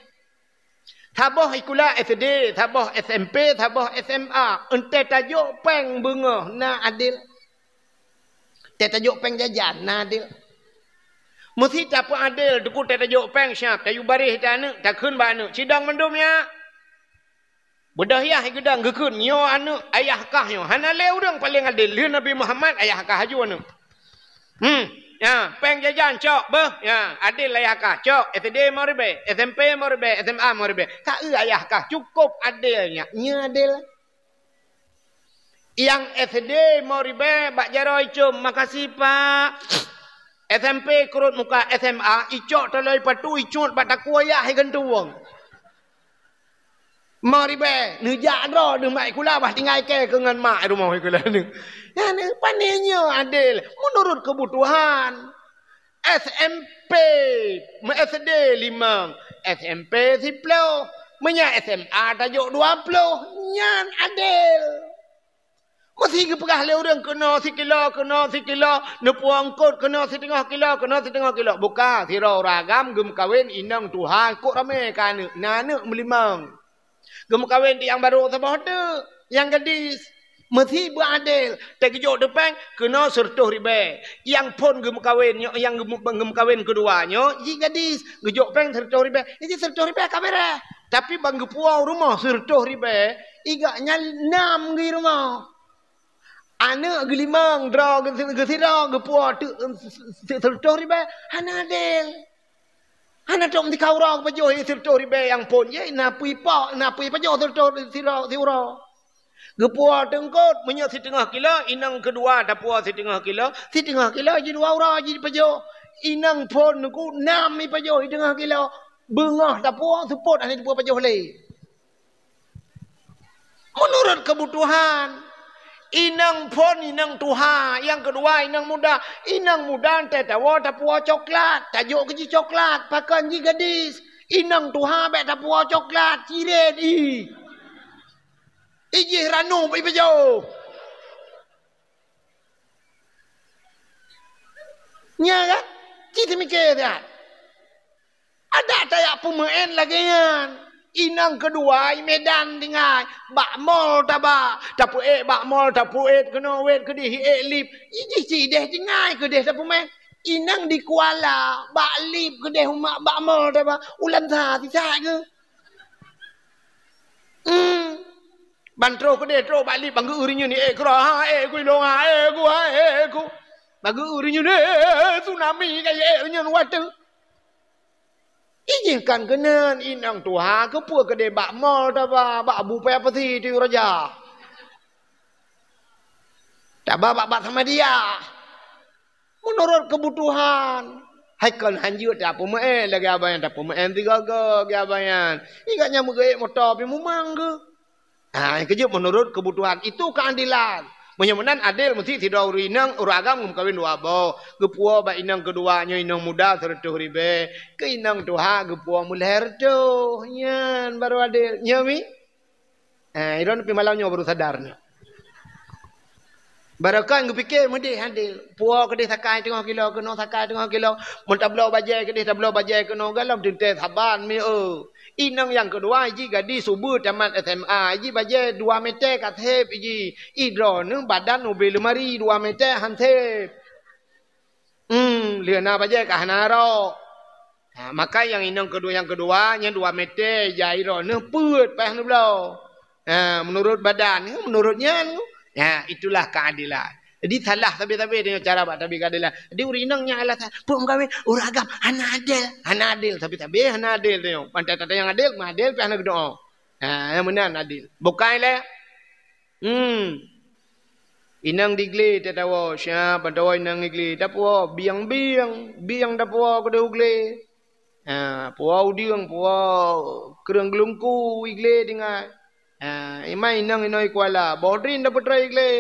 Saboh sikula S D, saboh S M P, saboh S M A. Eunteuk tajok péng beungoh na adil? Teutajok péng jajan na adil? Meusi tapeuadil, Teungku, teutajok péng siap, tayue baréh ata aneuk, takheun bak aneuk, "Sidong mandum nyak." Beudôh yah geudong geukheun, "Nyoe aneuk ayah kah nyoe." Hana lé ureueng paleng adil, lheueh Nabi Muhammad ayah kah aju aneuk. Hmm, ya, péng jajan cok beuh, ya, adil ayah kah, cok, S D lima ribèe, S M P lima ribèe, S M A lima ribèe. Ka eu ayah kah, cukôp adil nyan, nyoe adil. Nyang S D lima ribèe bak jaroe icôm, "Makasih, Pak." S M P keurot muka, S M A icok taloe patu, icut bak takue yah igantung. Lima ribèe, neujak droe deuh mak sikula, bah tinggai kèe keu ngon mak rumoh sikula nyoe. Nyan pane nyoe adil, meunurot keubutuhan. S M P, meu S D limong, S M P siploh, meunyo S M A tajok dua ploh, nyan adil. Meusi geupeugah lé ureueng keunoe sikilo, keunoe sikilo, neupuwoe eungkôt keunoe siteungoh kilo, keunoe siteungoh kilo. Buka, sidroe ureueng agam geumeukawen inong tuha, kok ramè ka aneuk, na aneuk meulimong. Geumeukawen di nyang barô saboh teuk, nyang gadis. Meusi beuadil, teugeujok teupeng keunoe sireutôh ribèe. Nyang phôn geumeukawen nyoe, nyang geumeu-, geumeukawen keudua nyoe, jih gadis, geujok péng sireutôh ribèe. Jih sireutôh ribèe ka beureh. Tapi ban geupuwoe rumoh sireutôh ribèe, i gobnyan nam geuh rumoh. Aneuk geulimong droe geu-, geusidroe geupuwoe teuk, eh, sireutôh ribèe, hana adil. Hana trok meutika uroe geupajoh sireutôh ribèe nyang phôn jih, na peue ipok, na peue ipajoh sireutôh sidroe siuroe. Geupuwoe teungkôt, meunyoe siteungoh kilo, inong keudua tapuwoe siteungoh kilo, siteungoh kilo jih dua uroe jih ipajoh. Inong phôn Teungku nam ipajoh siteungoh kilo, beungoh tapuwoe seupôt hana jipajoh lé. Meunurot keubutuhan, inong phôn, inong tuha, nyang keudua inong muda. Inong muda teuh tawoe tapuwoe coklat, tajok keu jih coklat, pakon jih gadis. Inong tuha bèk tapuwoe coklat, cirét ih. Ijih ranup ipajoh. Nya kan? Ci teumike siat. Adak tajak peumeu'en lagèe nyan. Inong keudua i Medan tinggai. Bak mall taba. Tapeu'et bak mall, tapeu'et keunoe wet keudeh, ék lip. Ijih ci ideh tinggai keudeh tapeumeu'en. Inong di Kuala, bak lip keudeh umat bak mall taba. Ulan sa sisak keuh. Hmm. Ban troh keudeh, troh bak lip, ban geu-eu rinyeun, "Eh, keudroe, ha, eh, ku ilong, ha, eh, ku, ha, eh, ku." Ban geu-eu rinyeun, eh, tsunami ka, eh, rinyeun watèe. Ijih kan keunan inong tuha, keupeue keudeh bak mall taba, bak Abu Paya Pasi tu raja. Taba bak, bak Samadiyah. Meunurot keubutuhan. Hai kon hanjeuet tapeumeu'en lagèe abang nyan, tapeumeu'en sigoe-goe lagèe abang nyan. Ingat nyan meugeu'et moto pih mumang geuh. Ha, nyang keujeuet meunurot keubutuhan. Itu keuadilan. Meunyoe meunan adil, meusti sidroe ureueng inong, ureueng agam geumeukawen dua boh. Geupuwoe bak inong keudua nyoe inong muda seureutôh ribèe, keu inong tuha geupuwoe meulhèe reutôh. Nyan baru adil. Nyoe mi? Eh, droeneuh pih malam nyoe baru sadar nyoe. Barokon geupike meudeh adil. Puwoe keudeh sakai teungoh kilo, keunoe sakai teungoh kilo. Meunyo tabloe bajèe keudeh, tabloe bajèe keunoe, galom teuntèe saban mi, eu. Inong nyang keudua jih gadis ubeut tamat S M A, jih bajèe dua mètè ka sép jih. I droeneuh badan ubé leumari dua mètè han sép. Hmm, lheueh na bajèe ka hana rok. Ha, maka nyang inong keudua, nyang keudua nyan dua mètè, jai droeneuh peuet payah neubloe. Ha, meunurot badan, meunurot nyan. Ha, itulah keadilan. Jadi salah sabe-sabe tanyoe cara bak tabi keadilan. Jadi ureueng inong nyan alasan, "Peue meukawen ureueng agam hana adil." Hana adil, sabe-sabe hana adil tanyoe. Pantai tata nyang adil, meuadil pih hana geudoa. Ha, nyang meunan adil. Bukai lé. Hmm. Inong di glé tatawoe, siap tatawoe inong di glé. Tapuwoe bieng-bieng, bieng tapuwoe keudeh u glé. Ha, puwoe udeueng, puwoe kreueng geulungku i glé tinggai. Ha, iman inong inoe i kuala, boh drin tapeutrön i glé.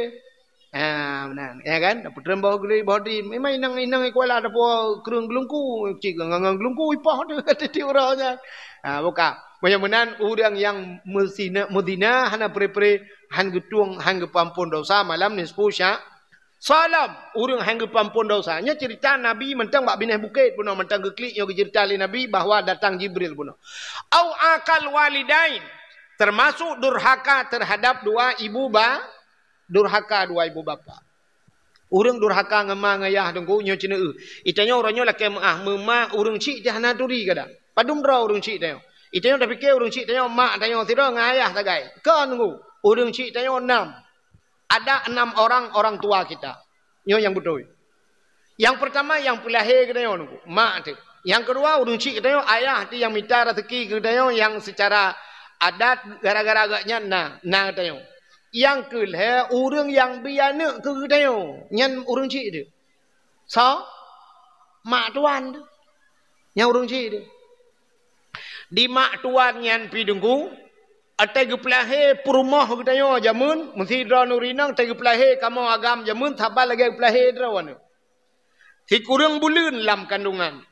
Ha, meunan, ya kan? Tapeutrön boh drin, boh drin. Iman inong, inong i kuala tapuwoe kreueng geulungku, cit ngon, ngon geulungku ipoh teuh tiep uroe nyan. Ha, buka. Meunyoe meunan ureueng nyang meuzina, meuzina hana pre-pre, han geutueng, han geupeuampon dosa malam nisfu Sya-, Sya'ban, ureueng han geupeuampon dosa. Nyoe cerita Nabi mantong bak binéh bukét bunoe, mantong geuklik nyoe geucerita lé Nabi bahwa datang Jibril bunoe. Au aqal walidain, termasuk durhaka terhadap dua ibu ba-, durhaka dua ibu bapa. Ureueng durhaka ngon ma ngon yah teungku nyoe ceuneuh. Itanyoe uroe nyoe lakèe meu'ah, meuma ureueng chik teuh hana turi kadang. Padum droe ureueng chik tanyoe. Itanyoe tapike ureueng chik tanyoe mak tanyoe sidroe ngon ayah sagai. Kon teungku, ureueng chik tanyoe nam. Ada enam orang orang tua kita. Nyoe nyang beutôi. Nyang peurtama nyang peulahé geutanyoe teungku, mak teuh. Nyang keudua ureueng chik geutanyoe, ayah teuh nyang mita raseuki geutanyoe nyang seucara adat gara-gara gobnyan na, na geutanyoe. Nyang keulhèe ureueng nyang bi aneuk keu geutanyoe, nyan ureueng chik teuh. Soe? Mak tuan teuh. Nyan ureueng chik teuh. Di mak tuan nyan pih teungku, watèe geupeulahé peurumoh geutanyoe jameun, meusidroe ureueng inong watèe geupeulahé kamoe agam jameun saban lagèe geupeulahé droeneuh. Sikureueng buleuen lam kandungan,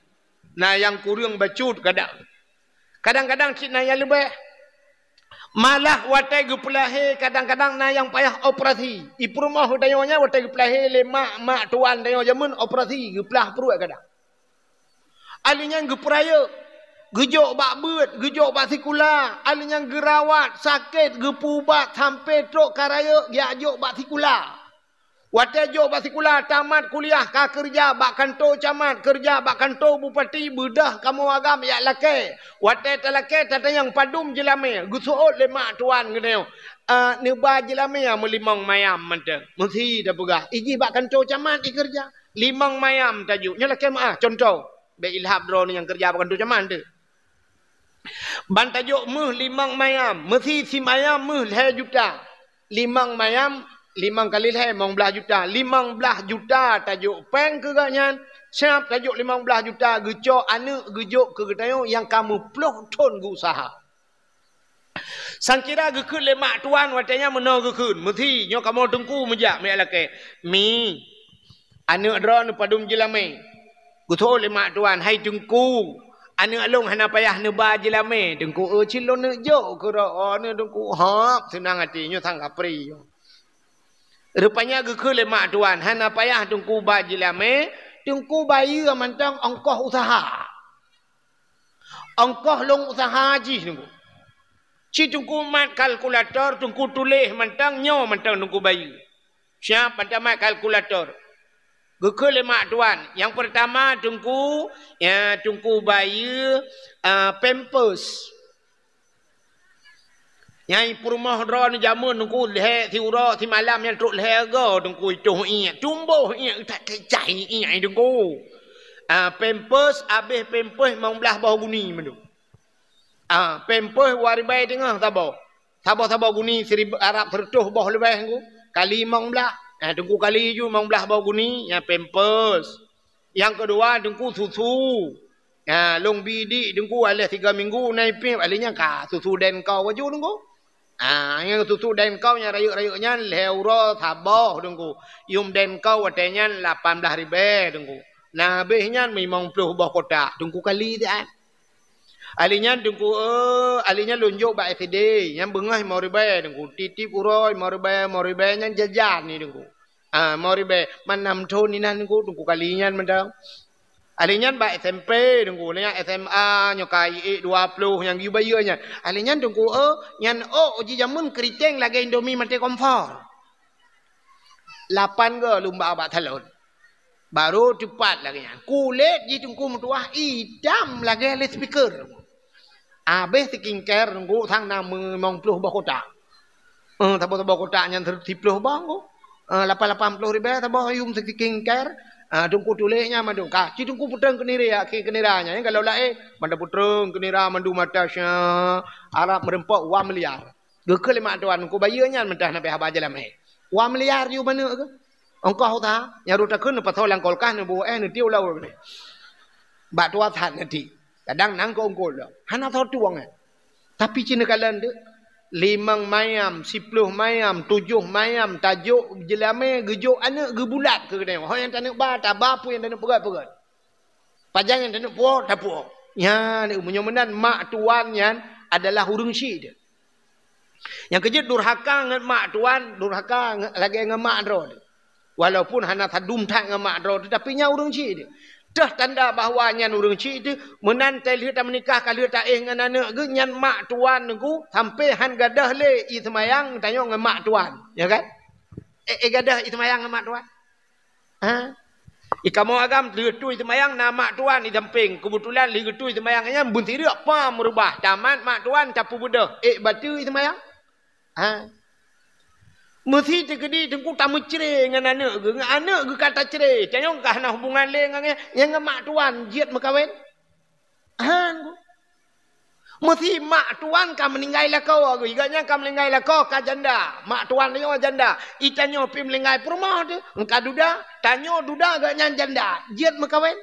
na nyang kureueng bacut kadang. Kadang-kadang cit na nyang leubeh. Malah watèe geupeulahé kadang-kadang na nyang payah operasi. I peurumoh geutanyoe nyan watèe geupeulahé lé mak, mak tuan tanyoe jameun operasi, geuplah pruet kadang. Ahli nyan geupeurayeuk, geujok bak beuet, geujok bak sikula, ahli nyan geurawat, sakét, geupeuubat, sampoe trok ka rayeuk, geujak jok bak sikula. Watèe jok bak sikula, tamat kuliah, ka keureuja bak kantô camat, keureuja bak kantô bupati, beudôh kamoe agam jak lakèe. Watèe talakèe, tatanyong padum jeulamé, geuseuôt lé mak tuan geutanyoe, "Ah, neuba jeulamé meulimong mayam mantong." Meusi tapeugah, "Ih jih bak kantô camat ih keureuja." Limong mayam tajok. Nyoe lakèe meu'ah, contoh. Bèk ilhab droeneuh nyang keureuja bak kantô camat teuh. Ban tajok méuh limong mayam, meusi simayam méuh lhèe juta. Limong mayam, limong kali lhèe, limong blaih juta. Limong blaih juta tajok pèng keu gobnyan, siap tajok limong blaih juta geucok aneuk geujok keu geutanyoe nyang ka meuploh thon geuuseuha. Sangkira geukheun lé mak tuan watèe nyan meunoe geukheun, "Meusi, nyoe kamoe teungku meujak meuyak lakèe." "Mi, aneuk droeneuh padum jeulamé?" Geuseuôt lé mak tuan, "Hai teungku, aneuk lôn hana payah neuba jeulamé." "Teungku, eu cit lôn neuk jok keu droeneuh teungku." "Hop, seunang até, nyoe sang kapri." Rupanya geukheun lé mak tuan, "Hana payah teungku ba jeulamé, teungku bayeue mantong ongkoh useuha." Ongkoh lôn useuha jih teungku. Ci teungku mat kalkulator, teungku tuléh mantong nyoe mantong teungku bayeue. Siap mantong mat kalkulator. Geukheun lé mak tuan, nyang peurtama teungku, ya, teungku bayeue, ah, pampers. Nyang peurumoh droeneuh jameun teungku lhèe siuroe simalam nyang trok lhèe go teungku itoh iék, tumboh iék, tak kecai iék teungku. Ah, pampers, abéh pampers limong blaih boh guni mandum. Ah, pampers dua ribèe teungoh saboh. Saboh-saboh guni siribèe, arab seureutôh boh leubeh teungku. Kali limong blaih. Ah, teungku kali ju limong blaih boh guni, nyan pampers. Nyang keudua teungku susu. Ha, lôn bi dik teungku, aléh tiga minggu na ipéb, aléh nyan ka susu den kau baju teungku. Ah, nyang susu dengkau nyang rayeuk-rayeuk nyan lhèe uroe saboh Teungku. Yum dengkau watèe nyan lapan blah ribèe Teungku. Nah, abéh nyan limong ploh boh kotak Teungku kali siat. Ahli nyan Teungku, eh, ahli nyan lôn jok bak S D, nyan beungoh limong ribèe Teungku. Tiep-tiep uroe limong ribèe, limong ribèe nyan jajan ni Teungku. Ah, limong ribèe, man nam thon inan Teungku, Teungku kali nyan mantong. Ahli nyan bak S M P Teungku, nyan S M A nyoe ka ék dua ploh nyang geuyue bayeue nyan. Ahli nyan Teungku, eh, nyan ôk jijameun keuritèng lagèe Indomie maté kompor. Lapan go lôn ba bak salon. Barô teupat lagèe nyan. Kulét jih Teungku meutuwah itam lagèe loudspeaker. Abéh skincare Teungku sang na limong ploh boh kotak. Eh, saboh-saboh kotak nyan siploh boh Teungku. Eh, lapan lapan ploh ribèe saboh yum skincare. Eh, Teungku tuléh nyan mandum. Ka, ci Teungku peutrön keu nira, keu nira nyan. Kalau laén, mandum peutrön keu nira, mandum mata sya, Arab meureumpok dua miliar. Geukheun lé mak tuan, Teungku bayeue nyan mantah na pih haba jalamé. Dua miliar yum aneuk keuh. Ongkoh usaha, nyang rot takheun neupasoe lam kulkas, neubuet eh, neutiek u laôt. Bak tuan that neutiek. Kadang nang keu ongkoh lom. Hana soe tueng eh. Tapi ci neukalon deuh. Limong mayam, siploh mayam, tujoh mayam, tajok jeulamé, geujok aneuk, geubulat keu geutanyoe. Ho nyang taneuk ba, taba, peue nyang taneuk peugöt, peugöt. Pajan nyang taneuk puwoe, tapuwoe. Nyan, meunyoe meunan mak tuan nyan adalah ureueng syik deuh. Nyang keujeuet durhaka ngon mak tuan, durhaka ngon, lagèe ngon mak droe deuh. Walaupun hana sadum that ngon mak droe deuh, tapi nyan ureueng syik deuh. Teuh tanda bahwa nyan ureueng syik deuh, meunan teuh lheueh tameunikah ka lheueh taéh ngon aneuk geuh, nyan mak tuan Teungku, sampoe han gadôh lé ie seumayang tanyoe ngon mak tuan. Ya kan? Eh, eh gadôh ie seumayang ngon mak tuan. Ha? Di kamoe agam lheueh tui seumayang na mak tuan di sampéng. Keubeutulan lheueh geutui seumayang nyan beunsireuk pam meurubah. Tamat mak tuan tapeubeudôh. Ék bateue ie seumayang? Ha? Meusi teukeudi Teungku tameucré ngon aneuk geuh. Ngon aneuk geuh ka tacré. Tanyoe ka hana hubungan lé ngon nyan, ngon mak tuan jeuet meukawen. Han ku. Meusi mak tuan ka meuninggai lakoe, geuh gobnyan ka meuninggai lakoe ka janda. Mak tuan nyoe janda. Itanyoe pih meuninggai peurumoh teuh, ka duda. Tanyoe duda gobnyan janda. Jeuet meukawen.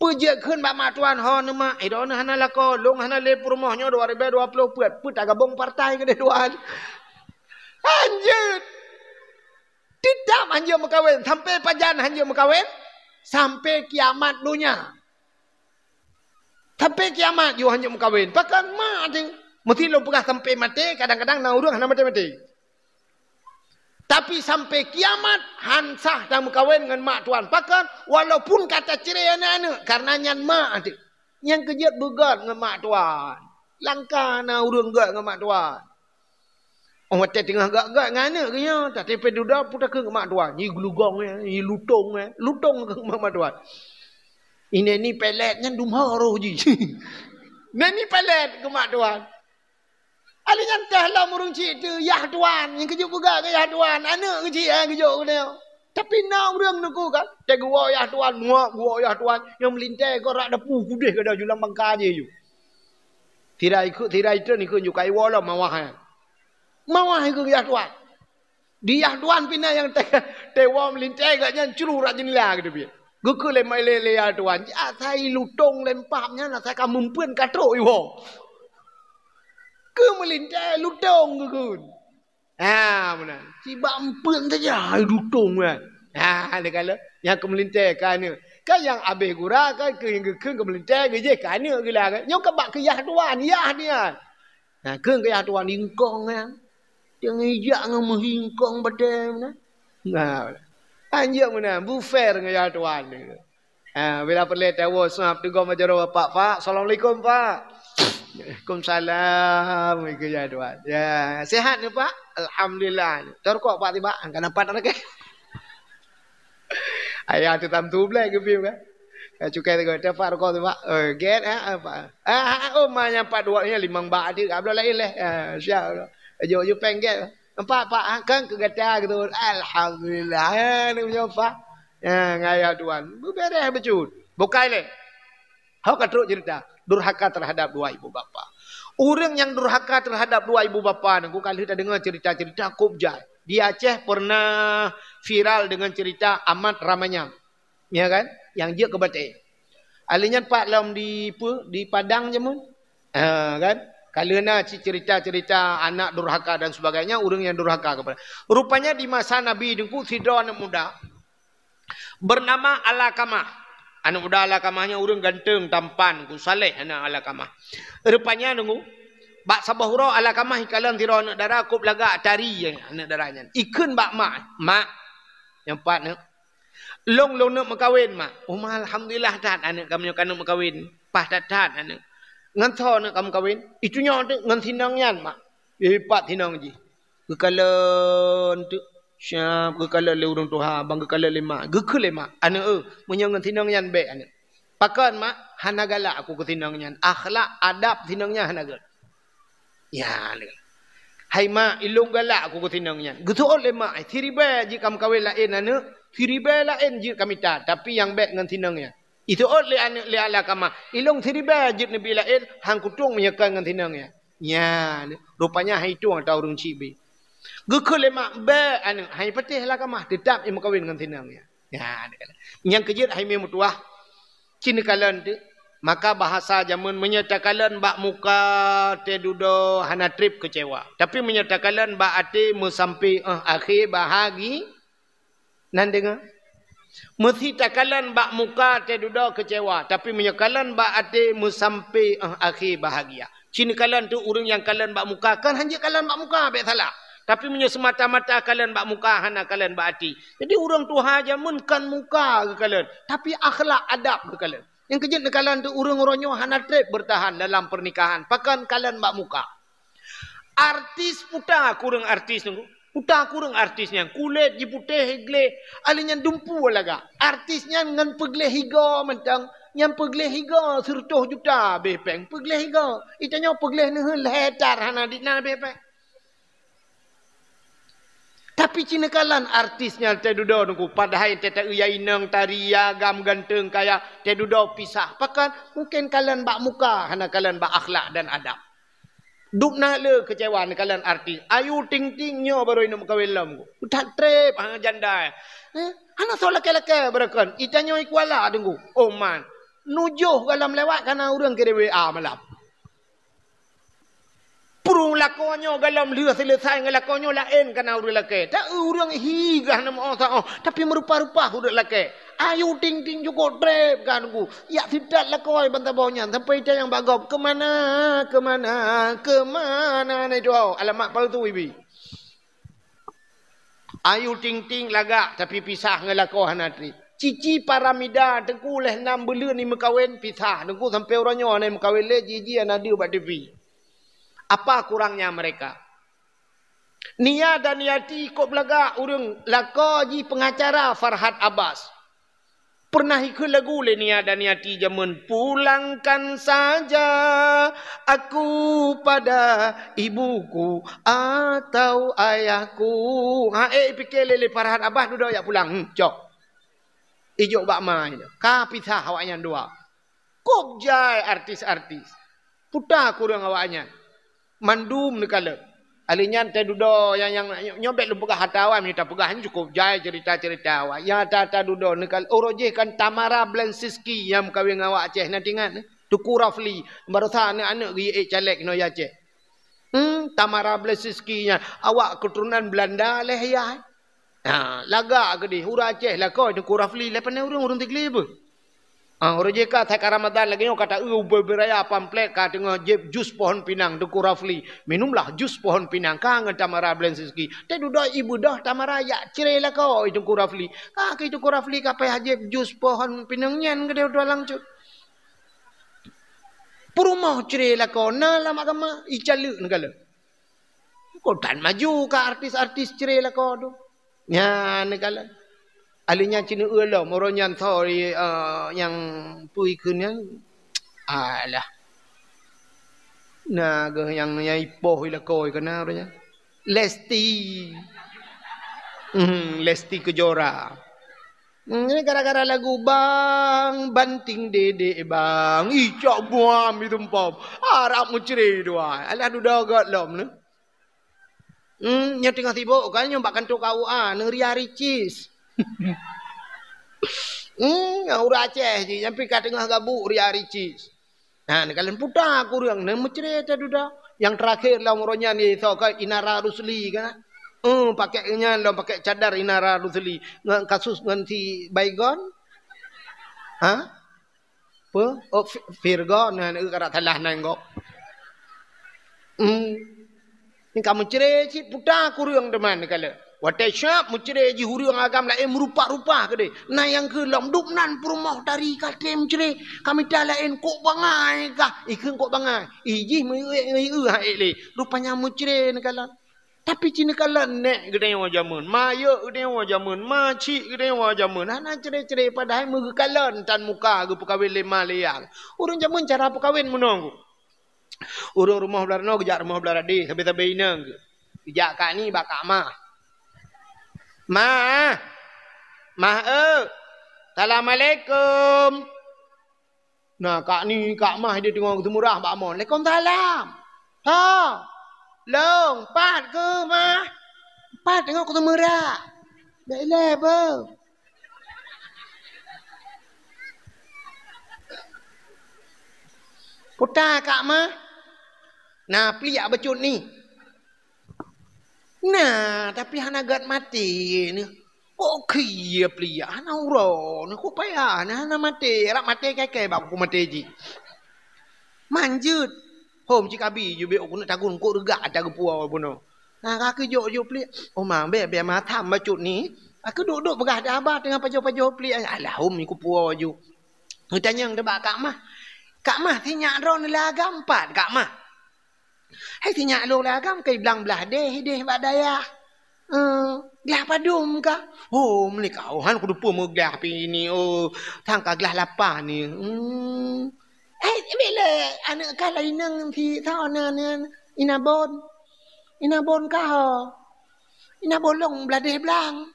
Peue jeuet kheun bak mak tuan, "Ho neuh mak, eh, droeneuh hana lakoe, lôn hana lé peurumoh nyoe dua ribèe dua ploh peuet, peue tagabong partai keudeh tuan?" Han jeuet. Teutap han jeuet meukawen. Sampoe pajan han jeuet meukawen? Sampoe kiamat donya. Sampoe kiamat jih han jeuet meukawen. Pakon mak teuh? Meusti lôn peugah sampoe maté, kadang-kadang na ureueng hana maté-maté. Tapi sampoe kiamat han sah tameukawen ngon mak tuan. Pakon? Walaupun ka tacré aneuk-aneuk, karena nyan mak teuh. Nyang keujeuet beugöt ngon mak tuan. Langka na ureueng göt ngon mak tuan. Oh, watèe teungoh göt-göt ngon aneuk geuh nyoe, tapi pih dudoe peue takheun keu mak tuan. Nyi geulugong, eh, nyi lutong, eh. Lutong keu mak, mak tuan. Ineh ni pelet nyan dumha roh jih. Neh ni pelet keu mak tuan. Ali nyan teuh lom ureueng chik teuh, yah tuan. Nyang keujeuet peugah keu yah tuan. Aneuk keuchik, eh, geujok keunoe. Tapi na ureueng neuku kan. Teuh geuwoe yah tuan, muak geuwoe yah tuan. Nyang meulintèe keu rak dapu kudeh gada julang bangka jih ju. Sira ikheun, sira itreun ikheun ju kai woe lom mawah nyan. Mawah ikheun yah tuan. Di yah tuan pih na nyang teuwoe meulintèe gobnyan cru rak jeundela geuteubiet. Geukheun lé, lé, lé yah tuan. Asai lutong lempah nyan asai ka meumpeuen ka trok iwoe. Keu meulintèe lutong geukheun. Ha, meunan. Sibak eumpeuen saja hai lutong nyan. Ha, lé kala nyang keu meulintèe ka aneuk. Kan nyang abéh gura kan keu nyang geukheun keu meulintèe geujeh ka aneuk geula kan. Nyoe ka bak keu yah tuan, yah nyan. Ha, kheun keu yah tuan ingkong nyan. Nyang ijak ngon meuhingkong batèe meunan. Nah, anjeuk meunan, beufair ngon yah tuan. Ha, bila peureulèe tawoe sab teugom jaroe bapak, "Pak, assalamualaikum, Pak." "Waalaikumsalam," ikheun yah tuan. "Ya, sehat ni, Pak?" "Alhamdulillah." "Tarukok, Pak, tiba." Angka nampat lagèe. Ayah tu tam tu blek geupiep kan. Ya, cukai tu, "Tiap Pak rukok tu, Pak." "Eh, get, eh, apa?" "Ah, ah, oh, ma nyang Pak dua ni limong bak adik, abloh lain leh." Ah, siap. Jok, jok pengget. "Empat, Pak, ah, kan keu gata gitu." Alhamdulillah. Eh, ni punya Pak. Ya, ngaya tuan. Beberes becut. Bukai leh. Hok ka trok cerita. Durhaka terhadap dua ibu bapa. Ureueng nyang durhaka terhadap dua ibu bapa ni, ku ka lheueh tadeungoe cerita-cerita kop jai. Di Aceh pernah viral dengan cerita Amat Ramanyang. Ya kan? Nyang jeuet keu batèe. Ahli nyan pat lom di, peue, di Padang jameun. Ha, kan? Kalau na cit cerita-cerita anak durhaka dan sebagainya, ureuëng nyang durhaka kepada. Rupanya di masa Nabi Teungku, sidroe aneuk muda bernama Alakamah. Aneuk muda Alakamah nyan ureuëng ganteng, tampan, ku saleh aneuk Alakamah. Rupanya Teungku, bak saboh uroe Alakamah ikalon sidroe aneuk dara kôb lagak tari aneuk dara nyan. Ikheun bak mak, "Mak, nyang pat neuk, lôn lôn neuk meukawen, Mak." "Oh, Ma, alhamdulillah that aneuk kamoe ka neuk meukawen. Paih that-that aneuk. Ngon soe neuk ka meukawen?" "Itu nyoe teuk ngon sinong nyan, Mak." "Eh, pat sinong jih?" "Geukalon teuk." Siap geukalon lé ureuëng tuha, ban geukalon lé mak. Geukheun lé mak, "Aneuk, eh, meunyoe ngon sinong nyan bék, aneuk." "Pakon, Mak?" "Hana galak aku keu sinong nyan. Akhlak, adab sinong nyan hana gét." Ya, hai mak, ilôn galak aku keu sinong nyan. Geuseuôt lé mak, "Siribée jeuet ka meukawen laén aneuk, siribée laén jeuet ka mita, tapi nyang bék ngon sinong nyan." Iseuôt lé aneuk lé Alakamah, "Ilôn siribée jeuet neubi laén, han kutueng meunyoe kon ngon sinong nyan." Nyan, rupanya hai tueng ata ureuëng cik bi. Geukheun lé mak, "Bék aneuk, hai patéh Alakamah, teutab imeukawen ngon sinong nyan." Nyan, nyang keujeuet hai mé meutuwah. Cit neukalon teuk. Maka bahasa jameun, meunyoe takalon bak muka teududoe hana treb keucewa. Tapi meunyoe takalon bak até meusampé, eh, akhé bahagi-, nan deungoe. Meusi takalon bak muka teududoe keucewa, tapi meunyoe kalon bak até meusampé, eh, akhé bahagia. Cit neukalon teuk ureuëng nyang kalon bak muka, kan hanjeuet kalon bak muka, bék salah. Tapi meunyoe seumata-mata kalon bak muka, hana kalon bak até. Jadi ureuëng tuha jameun kan muka geukalon, tapi akhlak adab geukalon. Nyang keujeuet neukalon teuk ureuëng uroe nyoe hana treb beurtahan dalam peurnikahan, pakon kalon bak muka. Artis puta kureueng artis nunggu. Puta kureueng artis nyan, kulét jiputéh gleh, ahli nyan dumpu lagak. Artis nyan ngon peugleh higa mantong, nyan peugleh higa sireutoh juta beh péng, peugleh higa. Itanyoe peugleh neuheun lhèe tar hana dit na beh péng. Tapi cit neukalon artis nyan teududoe nunggu, padahai teuta ya inong tari ya agam ganteng kaya teududoe pisah. Pakon? Mungken kalon bak muka, hana kalon bak akhlak dan adab. Dub na le keucewa neukalon artis. Ayu Ting Ting nyoe barô ineuk meukawen lom. That treb ha janda. Eh, hana soe lakée-lakée beureukan. Itanyoe i Kuala Teungku. Oh man. Nujoh galom lewat kana ureuëng kirém W A malam. Purung lakoe nyoe galom lheueh seuleusai ngon lakoe nyoe laén kana ureuëng lakée. Tak ureuëng hi gah nama oh, tapi meurupa-rupa ureuëng lakée. Ayu Ting Ting cukôp treb ka Teungku. Yak sitat lakoe bansaboh nyan sampai itanyong bak gob, "Keumana? Keumana? Keumana na itu?" Alamat palsu ibi. Ayu Ting Ting lagak tapi pisah ngon lakoe hana treb. Cici Paramida Teungku lheueh nam buleuen imeukawen pisah. Teungku sampai uroe nyoe hana imeukawen lé, jiji hana deuh bak T V. Apa kurangnya mereka? Nia Daniati kôb lagak ureuëng lakoe jih pengacara Farhad Abbas. Pernah ikheun lagu lé Nia Daniati jameun, "Pulangkan saja aku pada ibuku atau ayahku." Ha, eh, pike lé, lé Farhad Abbas dudoe jak pulang. Hmm, cok. Ijok bak ma nyoe. Ka pisah awaknyan dua. Kôb jai artis-artis. Puta kureueng awaknyan. Mandum neukalon. Ahli nyan teududoe nyang, nyang nyoe bék lôn peugah ata awai, meunyoe tapeugah nyan cukôp jai cerita-cerita awai. Nyang ata-ata dudoe neukalon. Uroe jih kan Tamara Blensinski nyang meukawen ngon awak Aceh na tingat, Teungku Rafli. Barosa aneuk-aneuk geuék caleg noe Aceh. Hmm, Tamara Blensinski nyan awak keuturonan Belanda leh yah. Ha, lagak keudeh ureuëng Aceh lakoe Teungku Rafli lé pane ureuëng, ureuëng Tigli beuh. Ha, ureuëng jih ka that ka Ramadan lagée nyoe ka ta-eu ubé-ubé raya pamflet ka teungoh jieb jus pohon pinang Teungku Rafli. "Minumlah jus pohon pinang," ka ngon Tamara Blensinski. Teududoe ibeudôh Tamara yak cre lakoe Teungku Rafli. Ka keu Teungku Rafli ka payah jieb jus pohon pinang nyan keudeh dua langsut. Peurumoh cre lakoe na lam agama, icaleuek neukalon. Kok tan maju ka artis-artis cre lakoe tu. Nyan neukalon. Ahli nyan cit neueu lom, uroe nyan sorry, eh, nyang peue ikheun nyan. Alah. Na geuh nyang, nyang ipoh i lakoe keunan uroe nyan. Lesti. Hmm, Lesti Kejora. Hmm, ini gara-gara lagu Bang Banting Dedek Bang. Ih, cok buam itu empom. Harap meucre dua. Alah dudoe gét lom ni. Hmm, nyoe teungoh sibuk kan nyoe bak kantor K U A, neu Ria Ricis. Hmm, ureuëng Aceh jih, nyang pih ka teungoh gabuk Ria Ricis. Ha, neukalon puta kureueng, neumeucre teuh dudoe. Nyang teurakhé lom uroe nyan isoe keu Inara Rusli kan. Eh, pakai nyan lom, pakai cadar Inara Rusli. Ngon kasus ngon si Baygon. Ha? Peue? Oh, Fi-, Virgon, nah, nah, karap salah nan gob. Hmm. Ni ka meucre cit puta kureueng teuma neukalon. Watée siab meucre jih ureueng agam laén meurupa-rupa keudeh. Na nyang keu lom dum nan peurumoh tari ka treb meucre. Ka mita laén kok bangai kah? Ikheun kok bangai. Ih jih meuék-ék ha ék lé. Rupanya meucre neukalon. Tapi ci neukalon nèk geutanyoe jameun, mayeuek geutanyoe jameun, macik geutanyoe jameun. Hana cre-cre padahai meugeukalon tan muka geupeukawen lé ma lé yah. Ureueng jameun cara peukawen meunoe. Ureueng rumoh blah ranoe geujak rumoh blah radeh, sabe-sabe inong geuh. Geujak kak ni bak kak mah. "Mah! Mah eu! Assalamualaikum!" Nah, kak ni, kak mah dia teungoh geuseumurah bak mon. "Waalaikumsalam!" "Ho! Long, pat keuh, mah?" "Pat teungoh geuseumurah." "Bèk ilèe beuh." "Peue ta kak mah?" "Na pliek bacut ni." "Na, tapi hana gèt maté ni." "Kok khie pliek? Hana uroe ni, kok payah ni, hana maté. Rab maté kèe-kèe bak kuk maté jih." "Man jeuet." "Hom cit kabi ju bèk keuneuk tagun kok reugak ata geupuwoe bunoe." Nah, ka keuh jok-jok pliek. "Oh, ma, bèk, bèk ma tham bacut ni." Ka keuh duek-duek peugah di haba teungoh pajoh-pajoh pliek. "Alah, hom ni kupuwoe ju." Geutanyong teuh bak kak mah. "Kak mah, sinyak droeneuh lé agam pat, kak mah?" "Hai, sinyak lôn lé agam keu blang blah deh, deh bak dayah." "Eh, glah padum kah?" "Oh, meunyoe kah, oh, han kuteupeu meuglah pih ni, oh, sang ka glah lapan ni." Hmm. "Hai, bèk lé, aneuk kah laén nang si, sa na, na, Inabon. Inabon kah, oh?" "Inabon lôn blah deh blang."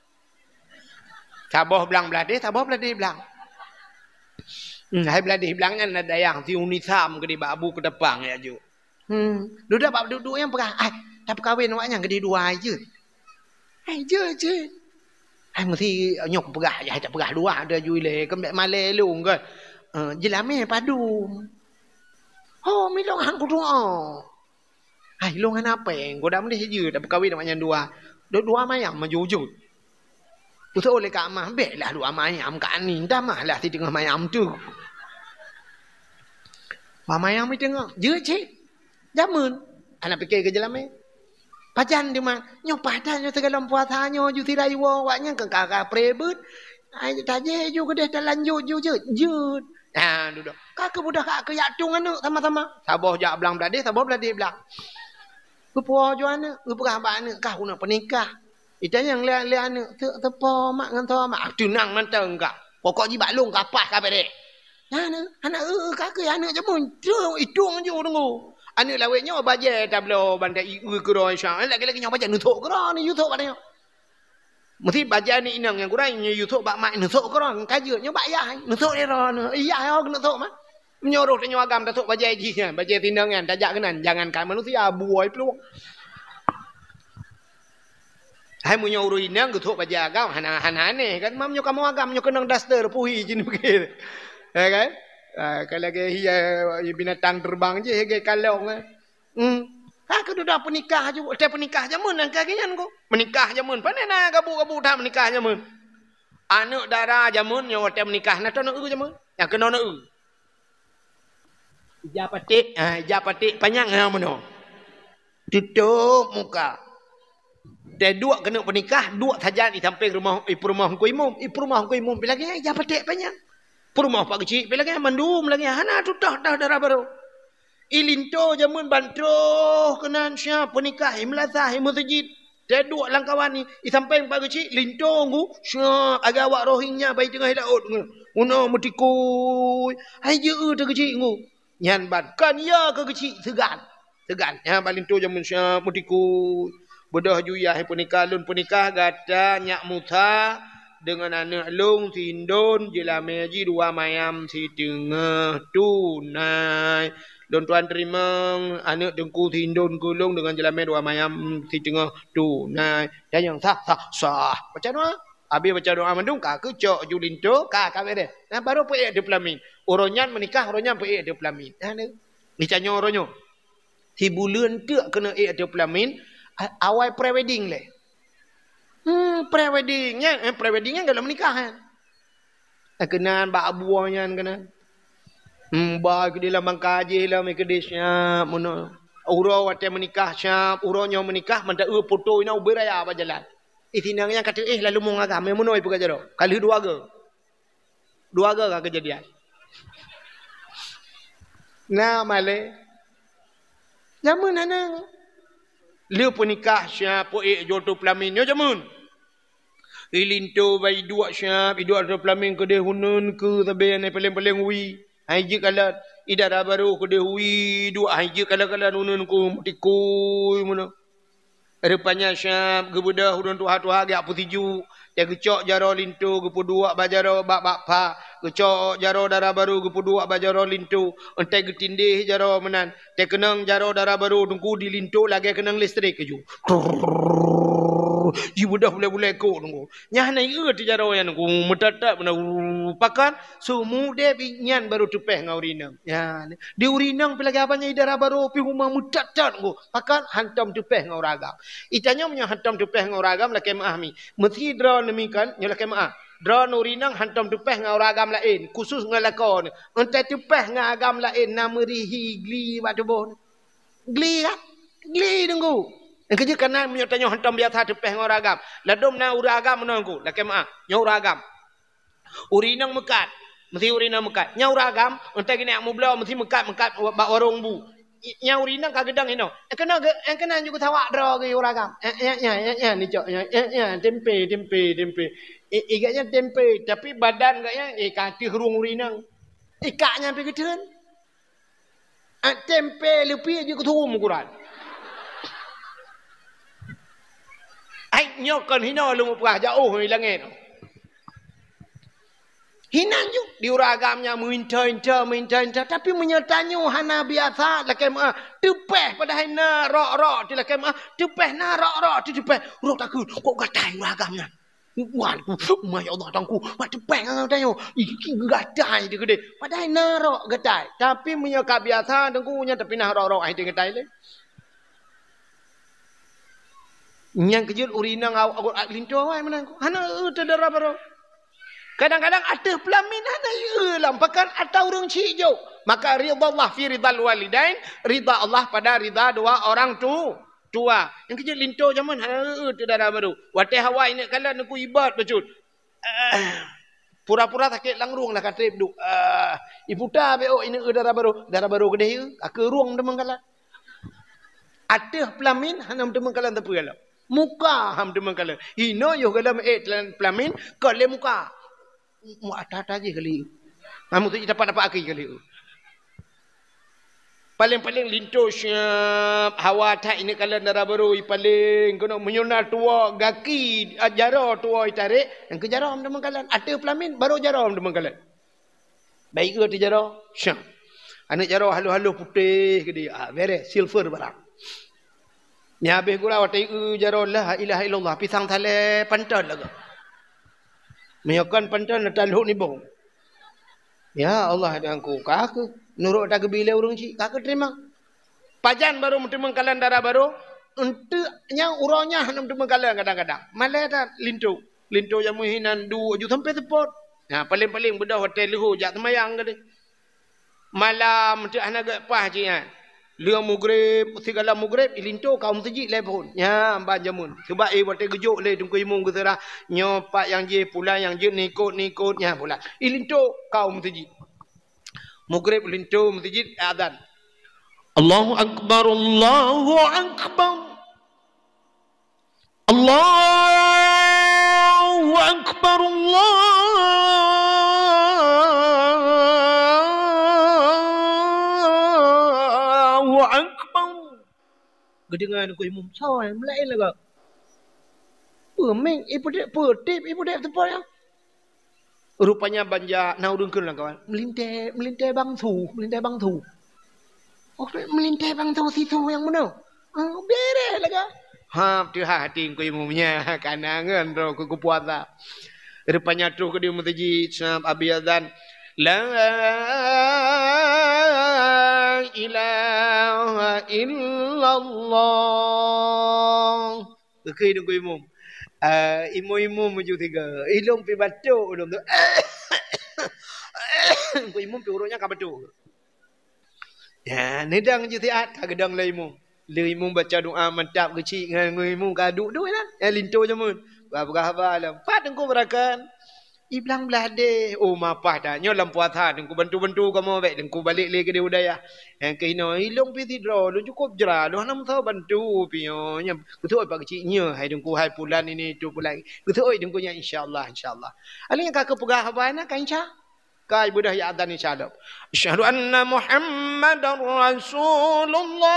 Saboh blang blah deh, saboh blah deh blang. Hmm, hai blah deh blang nyan na dayah si Uni Sam keudeh bak Abu Keutapang ya ju. Hmm. Dudoe bak duek-duek nyang peugah, "Ai, tapeukawen awak nyan keudeh dua ai jeuet." "Ai jeuet, jeuet." "Ai meusi nyoe kupeugah, ai tapeugah dua dah ju ilèe, keu bèk malèe lôn kan." "Eh, jeulamèe padum." "Ho, milong han kutu'oh." "Ai, lôn hana péng, goda meudeh jeuet tapeukawen awak nyan dua. Dua, dua mayam maju jeuet." Peuseuôt lé kak mah, "Bèk lah dua mayam kak ni, damah lah si teungoh mayam tu." Dua mayam di teungoh, jeuet cit. Jameun, hana pike keu jeulamèe. Pajan teuma, nyoe pajan nyoe sigohlom puasa nyoe ju sira iwoe awak nyan keu ka, ka pre beuet. Ai tajé ju keudeh talanjut ju jeuet, jeuet. Ha, dudoe. Ka keuh beudôh ka keu jak tueng aneuk sama-sama. Saboh jak blang blah deh, saboh blah deh blang. Geupuwoe ju aneuk, geupeugah bak aneuk, "Kah keuneuk peunikah." Itanyong lé, lé aneuk, "Teuk teupo mak ngon toe mak?" "Ah, teunang mantong kah. Pokok jih bak lôn ka paih ka bèrèh." Nyan, hana eu-eu ka keuh aneuk jameun, teuk itong ju deungoe. Aneuk lawét nyoe bajèe tabloe ban ta-i eu keudroe Isya. Lagèe-lagèe nyoe bajèe neusok keudroe ni, yusok bak nyoe. Meusi bajèe ni inong nyang gurèe nyoe yusok bak mak neusok keudroe, ka jeuet nyoe bak yah, neusok di droe nyoe. Yah nyoe neusok mah. Meunyoe roh tanyoe agam tasok bajèe jih nyan, bajèe tinong nyan tajak keunan, jangankan manusia, buôi plueng. Hai meunyoe ureueng inong geusok bajèe agam, hana, hana aneh kan? Meunyoe kamoe agam nyoe keunong daster puhi jih ni bukit. Ya kan? Ah, ka lagèe hiya binatang terbang jih lagèe kalong, eh. Hmm. Ha, keududa peunikah ju, watèe peunikah jameun nyang ka geuh nyan ko. Meunikah jameun, pane na gabu-gabu that meunikah jameun. Aneuk dara jameun nyoe watèe meunikah na toh na eu jameun. Nyang keunoe na eu. Ija paték, ha, ija paték panyang ha meunoe. Tutôp muka. Teuduek keuneuk peunikah, duek sajan i sampéng rumoh, i peurumoh Teungku Imum, i peurumoh Teungku Imum pi lagèe nyan ija paték panyang. Peurumoh Pak Geuchik pi lagèe nyan mandum lagèe nyan, hana tutoh-toh dara barô. I linto jameun ban troh keunan siap peunikah, i meulasah, i meuseujid. Teuduek lam kawan ni, i sampéng Pak Geuchik, linto ngu, siap agak awak Rohingya bai teungoh laôt ngu. Meunoe meutikui, hai jeuet teuh Geuchik ngu. Nyan ban kon ya keu Geuchik seugan. Seugan. Nyan ban linto jameun siap meutikui. Beudôh ju yah peunikah lôn peunikah gata nyak Musa deungon aneuk lôn si Indon jeulamèe jih dua mayam siteungoh tunai. Lôn tuan teurimong aneuk teungku si Indon keu lôn deungon jeulamèe dua mayam siteungoh tunai. Dan nyang sah, sah, sah. Baca doa. Abéh baca doa mandum ka keucok ju linto, ka, ka bèrèh. Nah, baru peuék di peulamin. Uroe nyan meunikah, uroe nyan peuék ateueh peulamin. Nah, ni. Geutanyoe uroe nyoe. Sibuleuen teuk keuneuk ék ateueh peulamin, a-, awai pre-wedding lé. Hmm, pre-wedding nyan, eh, pre-wedding nyan gohlom meunikah nyan. Eh, keunan bak abu nyan keunan. Hmm, ba keudeh lam bangka jih lam keudeh siap meunoe. Uroe watée meunikah siap, uroe nyoe meunikah, mantong eu foto inoe ubé raya bak jalan. Ih, sinang nyan ka teuéh lalu mong agam, eh, meunoe peugah jaroe. Ka lheueh dua goe. Dua goe ka keujadian. Na malée. Jameun hana. Lheueh peunikah siap peuék jok ateueh peulamin nyoe jameun. Ilinto bai duek siap, iduek ateueh peulamin keudeh uneun keu sabe nyang paleng-paleng wi. Hai jeuet kalon, idara barô keudeh wi duek, hai jeuet kalon-kalon uneun keu meutikui meunoe. Rupanya siap geubeudôh ureuëng tuha-tuha geujak peusijuek, teuh geucok jaroe linto geupeuduek bak jaroe bak, bak pha, geucok jaroe dara barô geupeuduek bak jaroe linto, entée geutindéh jaroe meunan, teuh keunong jaroe dara barô teungku di linto lagée keunong listrik keujeuet. Jibeudôh bulée-bulée kok teungku. Nyan na ié teuh jaroe nyan teungku, meutat-tat meunan, pakon Seumudeb nyan barô teupeh ngon ureuëng inong. Ya, di ureuëng inong pih lagée haba nyan idara barô pih uma meutat-tat ngon. Pakon hantom teupeh ngon ureuëng agam. Itanyoe meunyoe hantom teupeh ngon ureuëng agam lakée meuáh mi. Meusi droe neumi kon nyoe lakée meuáh. Droe ureuëng inong hantom teupeh ngon ureuëng agam laén, khusus ngon lakoe. Entée teupeh ngon agam laén na meurihi gli bak tuboh. Gli kan? Gli deunggu. Nyang keujeuet kana meunyoe tanyoe hantom biasa teupeh ngon ureuëng agam. Ladom na ureuëng agam meunoe ngku, lakée meuáh. Nyoe ureuëng agam. Ureuëng inong meukat. Meusi ureuëng inong meukat. Nyan ureuëng agam, entée geuneuk mubloe meusi meukat-meukat bak warong bu. Nyan ureuëng inong ka geudong inoe. Eh, keunoe geu-, eh, keunoe jeuet geusawak droe geuh ureuëng agam. Eh, eh, eh, eh, eh, nicok, eh, eh, eh, tempe, tempe, tempe. Eh, eh, gobnyan tempe, tapi badan gobnyan, eh, ka ateueh rueng ureuëng inong. Eh, kak nyan pih geutheun. Ah, tempe leupie jeuet keu turum ukuran. Ai, nyoe kon hinoe lôn mupeugah jaoh i langét. Hinan ju di ureuëng agam nyan meuinta-inta, meuinta-inta. Tapi meunyoe tanyoe hana biasa, lakée meuáh, teupeh padahai na rok-rok, di lakée meuáh, teupeh na rok-rok, di teupeh. Ureuëng takheun, kok gatai ureuëng agam nyan. Wan, ma ya Allah, tangku, mak teupeh ngon tanyoe. Ih, ki gatai di keudeh. Padahai na rok gatai. Tapi meunyoe ka biasa, tangku, nyan tapi na rok-rok, ai di gatai lé. Nyang keujeuet ureuëng inong aw-, aw-, linto awai meunan. Hana eu teuh dara barô. Kadang-kadang ateueh peulamin hana eu lam pakan atau ureuëng chik jok. Maka ridha Allah fi ridhal walidain, ridha Allah pada ridha dua orang tu, tua. Nyang keujeuet linto jameun hana eu teuh dara barô. Watée hawa ineuk kalon neukui ibat bacut. Pura-pura sakét lam rueng lah ka trép duek. Ah, iputa bék ôk ineuk eu dara barô. Dara barô keudeh eu, ka keu rueng teumeukalon. Ateueh peulamin hana meuteumeukalon sapeue lom. Muka hana meuteumeukalon. Inoe yoh galom ék peulamin, kon lé muka. Mu ata-ata jih kali. Kamu tu dapat-dapat aki kali. Paléng-paléng linto siab, hawa that ineuk kalon dara barô ipaléng keunoe meunyoe na tuwoe gaki, a, jaroe tuwoe itarek, nyang keu jaroe meuteumeukalon. Ateueh peulamin barô jaroe meuteumeukalon. Baik eu teuh jaroe, syah. Aneuk jaroe halôh-halôh putéh keudeh, ah, bereh, silver barang. Nyan habéh gura watée eu jaroe la ilaha illallah, pisang salée panton lagoe. Meunyoe kon panton, na talhok nibong. Ya Allah, dan ku ka keuh nurot ata geubi lé ureuëng chik, ka keuh teurimong. Pajan barô meuteumeukalon dara barô, eunteuk nyang uroe nyan hana meuteumeukalon kadang-kadang. Malée that linto. Linto nyang meuhinan duek ju sampoe seupôt. Nah, paléng-paléng beudôh watée leuhô jak seumayang keudeh. Malam, teuh hana geupaih jih nyan. Lheueh mugreb, sigala mugreb, ilinto ka u meuseujid lhée phon. Nyan ban jameun. Sabab, eh, watée geujok lé Teungku Imum geuseurah, nyoe pat nyang jih, pulan nyang jeuet, nikot-nikot, nyan pulan. Ilinto ka u meuseujid. Mugreb linto meuseujid, azan. Allahu Akbar, Allahu Akbar. Allahu Akbar, Allahu Akbar. Geudeungoe Teungku Imum, soe nyang meulaén lagoe? Peue mieng, eh, peudép, peudép, eh, peudép teupôt nyan. Rupanya ban jak na ureuëng kheun lam kawan, "Meulintée, meulintée bang su, meulintée bang su." Oh, meulintée bang su, si su nyang meunoe. Ah, bereh lagoe. Ha, teuhah até Teungku Imum nyan, kana ngon droe keu geupuasa. Rupanya troh keudeh meuseujid, sab abéh azan. La ilaha illallah. Geukheun Teungku Imum. Ah, imum-imum meujeuet tiga. Ilôn pi batuk ulôn tu. Teungku Imum pi ureueng nyang ka batuk. Ya, neudong jih siat ka geudong lé imum. Lé imum baca doa mantap geuchik ngon imum ka duek-duek lah. Ya, linto jameun. Peugah-peugah haba lom. Pat Teungku beurakan. Iblang blah deh. Oh, mapah dah. Nyoe lam puasa Teungku bantu-bantu kamoe bèk Teungku balek lé keudeh u dayah. Nyang keuh inoe, ilôn pi sidroe, lôn cukôp jra, lôn hana meusaboh bantu pi nyoe. Nyan, beutôi Pak Geuchik nyoe, hai Teungku, hai pulan ini, itu pulan. Beutôi Teungku nyan, insya Allah, insya Allah. Alèh nyang ka keupeugah haba na, ka insya. Kai beudah ya adzan insya Allah. Asyhadu anna Muhammadar Rasulullah.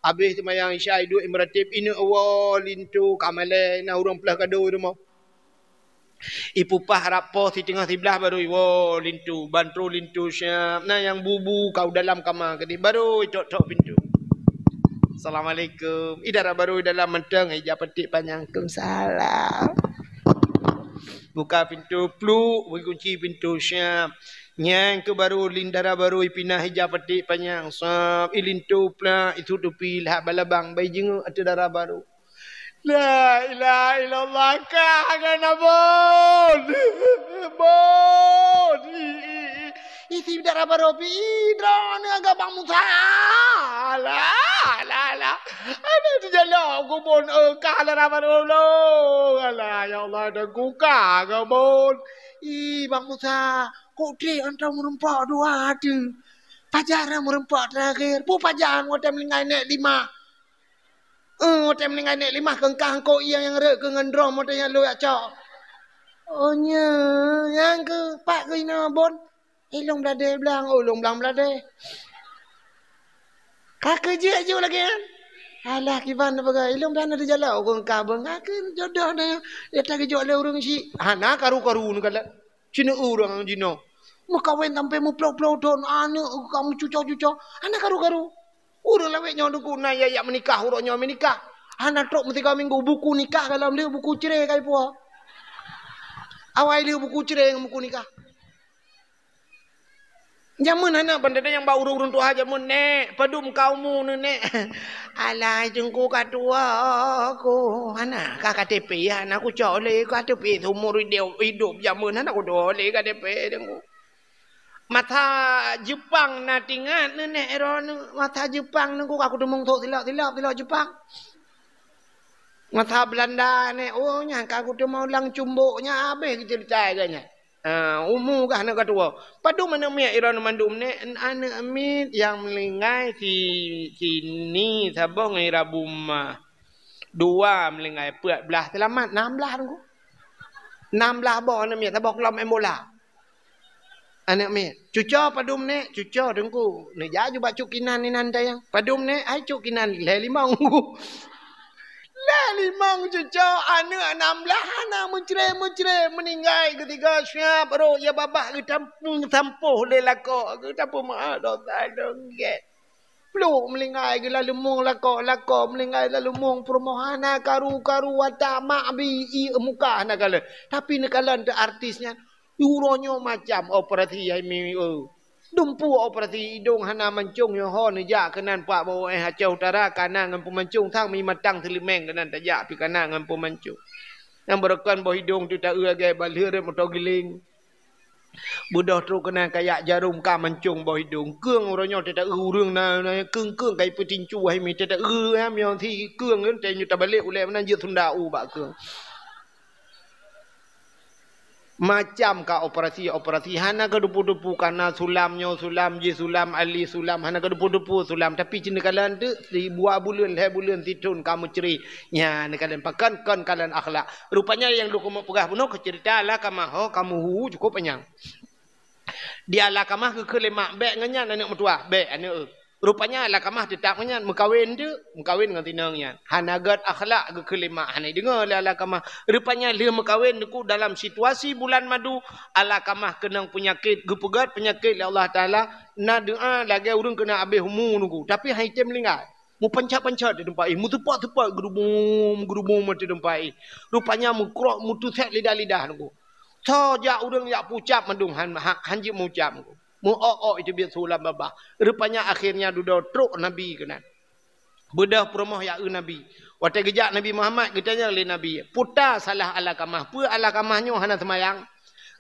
Abéh seumayang Isya, iduek imeuratéb, ineuk woe linto ka malèe, na ureueng peuleueh kado i rumoh. Ipupah rab poh siteungoh siblaih barô iwoe linto, ban troh linto siap. Na nyang bu-bu ka u dalam kama keudeh, barô itok-tok pintoe. "Assalamualaikum." I dara barô i dalam mantong, ija paték panyang, "Waalaikumsalam." Buka pintoe, pluk, bri kunci pintoe siap. Nyan keuh barô lin dara barô ipinah ija paték panyang, sab, ilinto plak, isuet tupi, lhah balabang, bai jingeuk ateueh dara barô. La ilaha illallah, ka gana bon. Bon. I, i, i, isi dara barô pi, i, droeneuh agak Bang Musa. Alah, alah, alah. Aneuk teujalok kubon, eh, ka dara barô lôn. Alah, ya Allah, dan kuka gabon. Ih, Bang Musa, kok trép anta meureumpok dua tu? Pajan meureumpok terakhir. Peue pajan watèe meuninggai nèk limah? Eh, watèe meuninggai nèk limah keungkah eungkôt ié nyang rhot keu ngon drom watèe nyan lôn jak cok. Oh, nyo, nyang keu pat keu inoe bon. Ilôn bladé blang, oh, ilôn blang bladé. Ka keu jeuet ju lagèe nyan. Alah, kiban peugah, ilôn blang na teujalok keu ka beung, ka keu jodoh na. Nyata geujok lé ureueng syiek. Hana karu-karu neukalon. Cina ureueng jinoe. Meukawen sampai meuplôh-plôh thôn, aneuk ka meucuco-cuco. Hana karu-karu. Ureueng lawét nyoe Teungku na jak meunikah, uroe nyoe meunikah. Hana trok meusigoe minggu, buku nikah ka lom lé, buku cre ka ipuwoe. Awai lé buku cre ngon buku nikah. Jameun hana ban teudeungoe bak ureueng-ureueng tuha jameun, "Nèk, padum ka umu neuh, Nèk?" "Alah, Teungku, ka tuwo ku." "Hana ka K T P, hana kucok lé K T P, seumur idop, idop jameun hana kutuwo lé K T P, Teungku." Masa Jeupang na teuingat neuh, Nèk, droeneuh. Masa Jeupang neuh ka kuteumong sôk silop-silop, silop Jeupang. Masa Beulanda, Nèk, oh, nyan ka kuteumong lam cumbok, nyan habéh geuceurita lagèe nyan. Ah, umu kah na ka tuwo. Padum aneuk miet droeneuh mandum, Nèk? Aneuk miet nyang meuninggai si, si Ni saboh ngon i Rabu Mah. Dua meuninggai, peuet blah seulamat, nam blah Teungku. Nam blah boh aneuk miet, saboh klub main bola. Aneuk miet, "Cuco padum, Nèk?" "Cuco, Teungku." Neujak ju bak Cuk Kinan inan tayang. "Padum, Nèk?" "Hai Cuk Kinan, lhèe limong." Lhèe limong cuco, aneuk nam blah hana meucre-meucre, meuninggai geusigoe siap rhot, ya babah geutampeue sampoh lé lakoe, geutampeue meu'ah dosa dong gèt. Plôk meuninggai geulaleumoeng lakoe, lakoe meuninggai laleumoeng peurumoh, hana karu-karu, ata mak bi ié muka hana kalon. Tapi neukalon teuh artis nyan. Uroe nyoe macam operasi hai mi, eh. Dumpeue operasi idong hana mancong nyoe ho neujak keunan pak bawah eh Aceh Utara kana ngon peumancong sang mi matang seuleumeng keunan tajak pi kana ngon peumancong. Nyang beureukan boh idong teuh taeu lagèe balheueh rot moto giling. Beudôh trok keunan kayak jarom ka mancong boh idong. Keueng uroe nyoe teuh taeu ureueng na, na keueng-keueng kai peutincu hai mi teuh taeu ha miyong si keueng nyoe tabalek ulèe meunan jeuet sunda u bak keueng. Macam ka operasi-operasi, hana ka dupu-dupu, kana sulam nyoe sulam, jih sulam, ali sulam, hana ka dupu-dupu sulam. Tapi cit neukalon teuh, sibuah buleuen, lhèe buleuen, sithon ka meucre. Nyan neukalon pakon kon kalon akhlak. Rupanya nyang lôn keumeung peugah bunoe keu ceurita Alkamah ho ka meuhu cukôp panyang. Di Alkamah geukheun lé mak, "Bèk ngon nyan aneuk meutuwah, bèk aneuk." Rupanya Alkamah teutap ngon nyan, meukawen teuk, meukawen ngon tinong nyan. Hana gét akhlak geukheun lé mak, hana deungoe lé Alkamah. Rupanya lheueh meukawen teuk dalam situasi bulan madu, Alkamah keunong peunyakét, geupeugét peunyakét lé Allah Taala, na doa lagée ureuëng keuneuk habéh umu teuk, tapi han item meuninggai. Meupancet-pancet di teumpat, eh, meuteupot-teupot, geurubum, geurubum di teumpat, eh. Rupanya meukrok, meuteusek lidah-lidah teuk. Soe jak ureuëng jak peucab mandum han, han, han jeuet meucab teuk. Meu-ok-ok itu biet su lam babah. Rupanya akhirnya dudoe trok Nabi keunan. Beudôh peurumoh ya eu Nabi. Watée geujak Nabi Muhammad, geutanyong lé Nabi, "Peue salah Alkamah? Peue Alkamah nyoe hana seumayang?"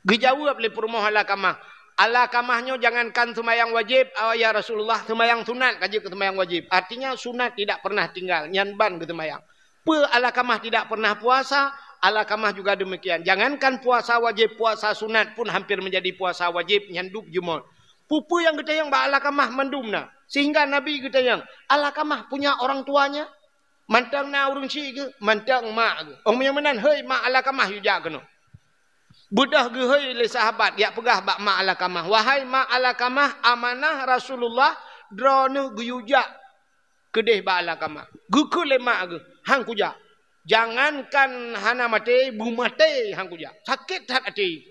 Geujaweueb lé peurumoh Alkamah, "Alkamah nyoe jangankan seumayang wajéb, ya Rasulullah, seumayang sunat ka jeuet keu seumayang wajéb. Artinya sunat tidak pernah tinggal, nyan ban geuseumayang." Peue Alkamah tidak pernah puasa, Alkamah juga demikian. Jangankan puasa wajéb, puasa sunat pun hampir menjadi puasa wajéb, nyan dub jeumot. Peue-peue nyang geutanyong bak Alkamah mandum na, sehingga Nabi geutanyong, "Alkamah punya orang tuanya?" Mantong na ureuëng syiek geuh, mantong mak geuh. Oh, meunyoe meunan, hei mak Alkamah, yue jak keunoe. Beudôh geuhôi lé sahabat, jak peugah bak mak Alkamah, "Wahai mak Alkamah, amanah Rasulullah, droeneueh geuyue jak keudeh bak Alkamah." Geukheun lé mak geuh, "Han kujak. Jangankan hana maté, beumaté han kujak. Sakét that até."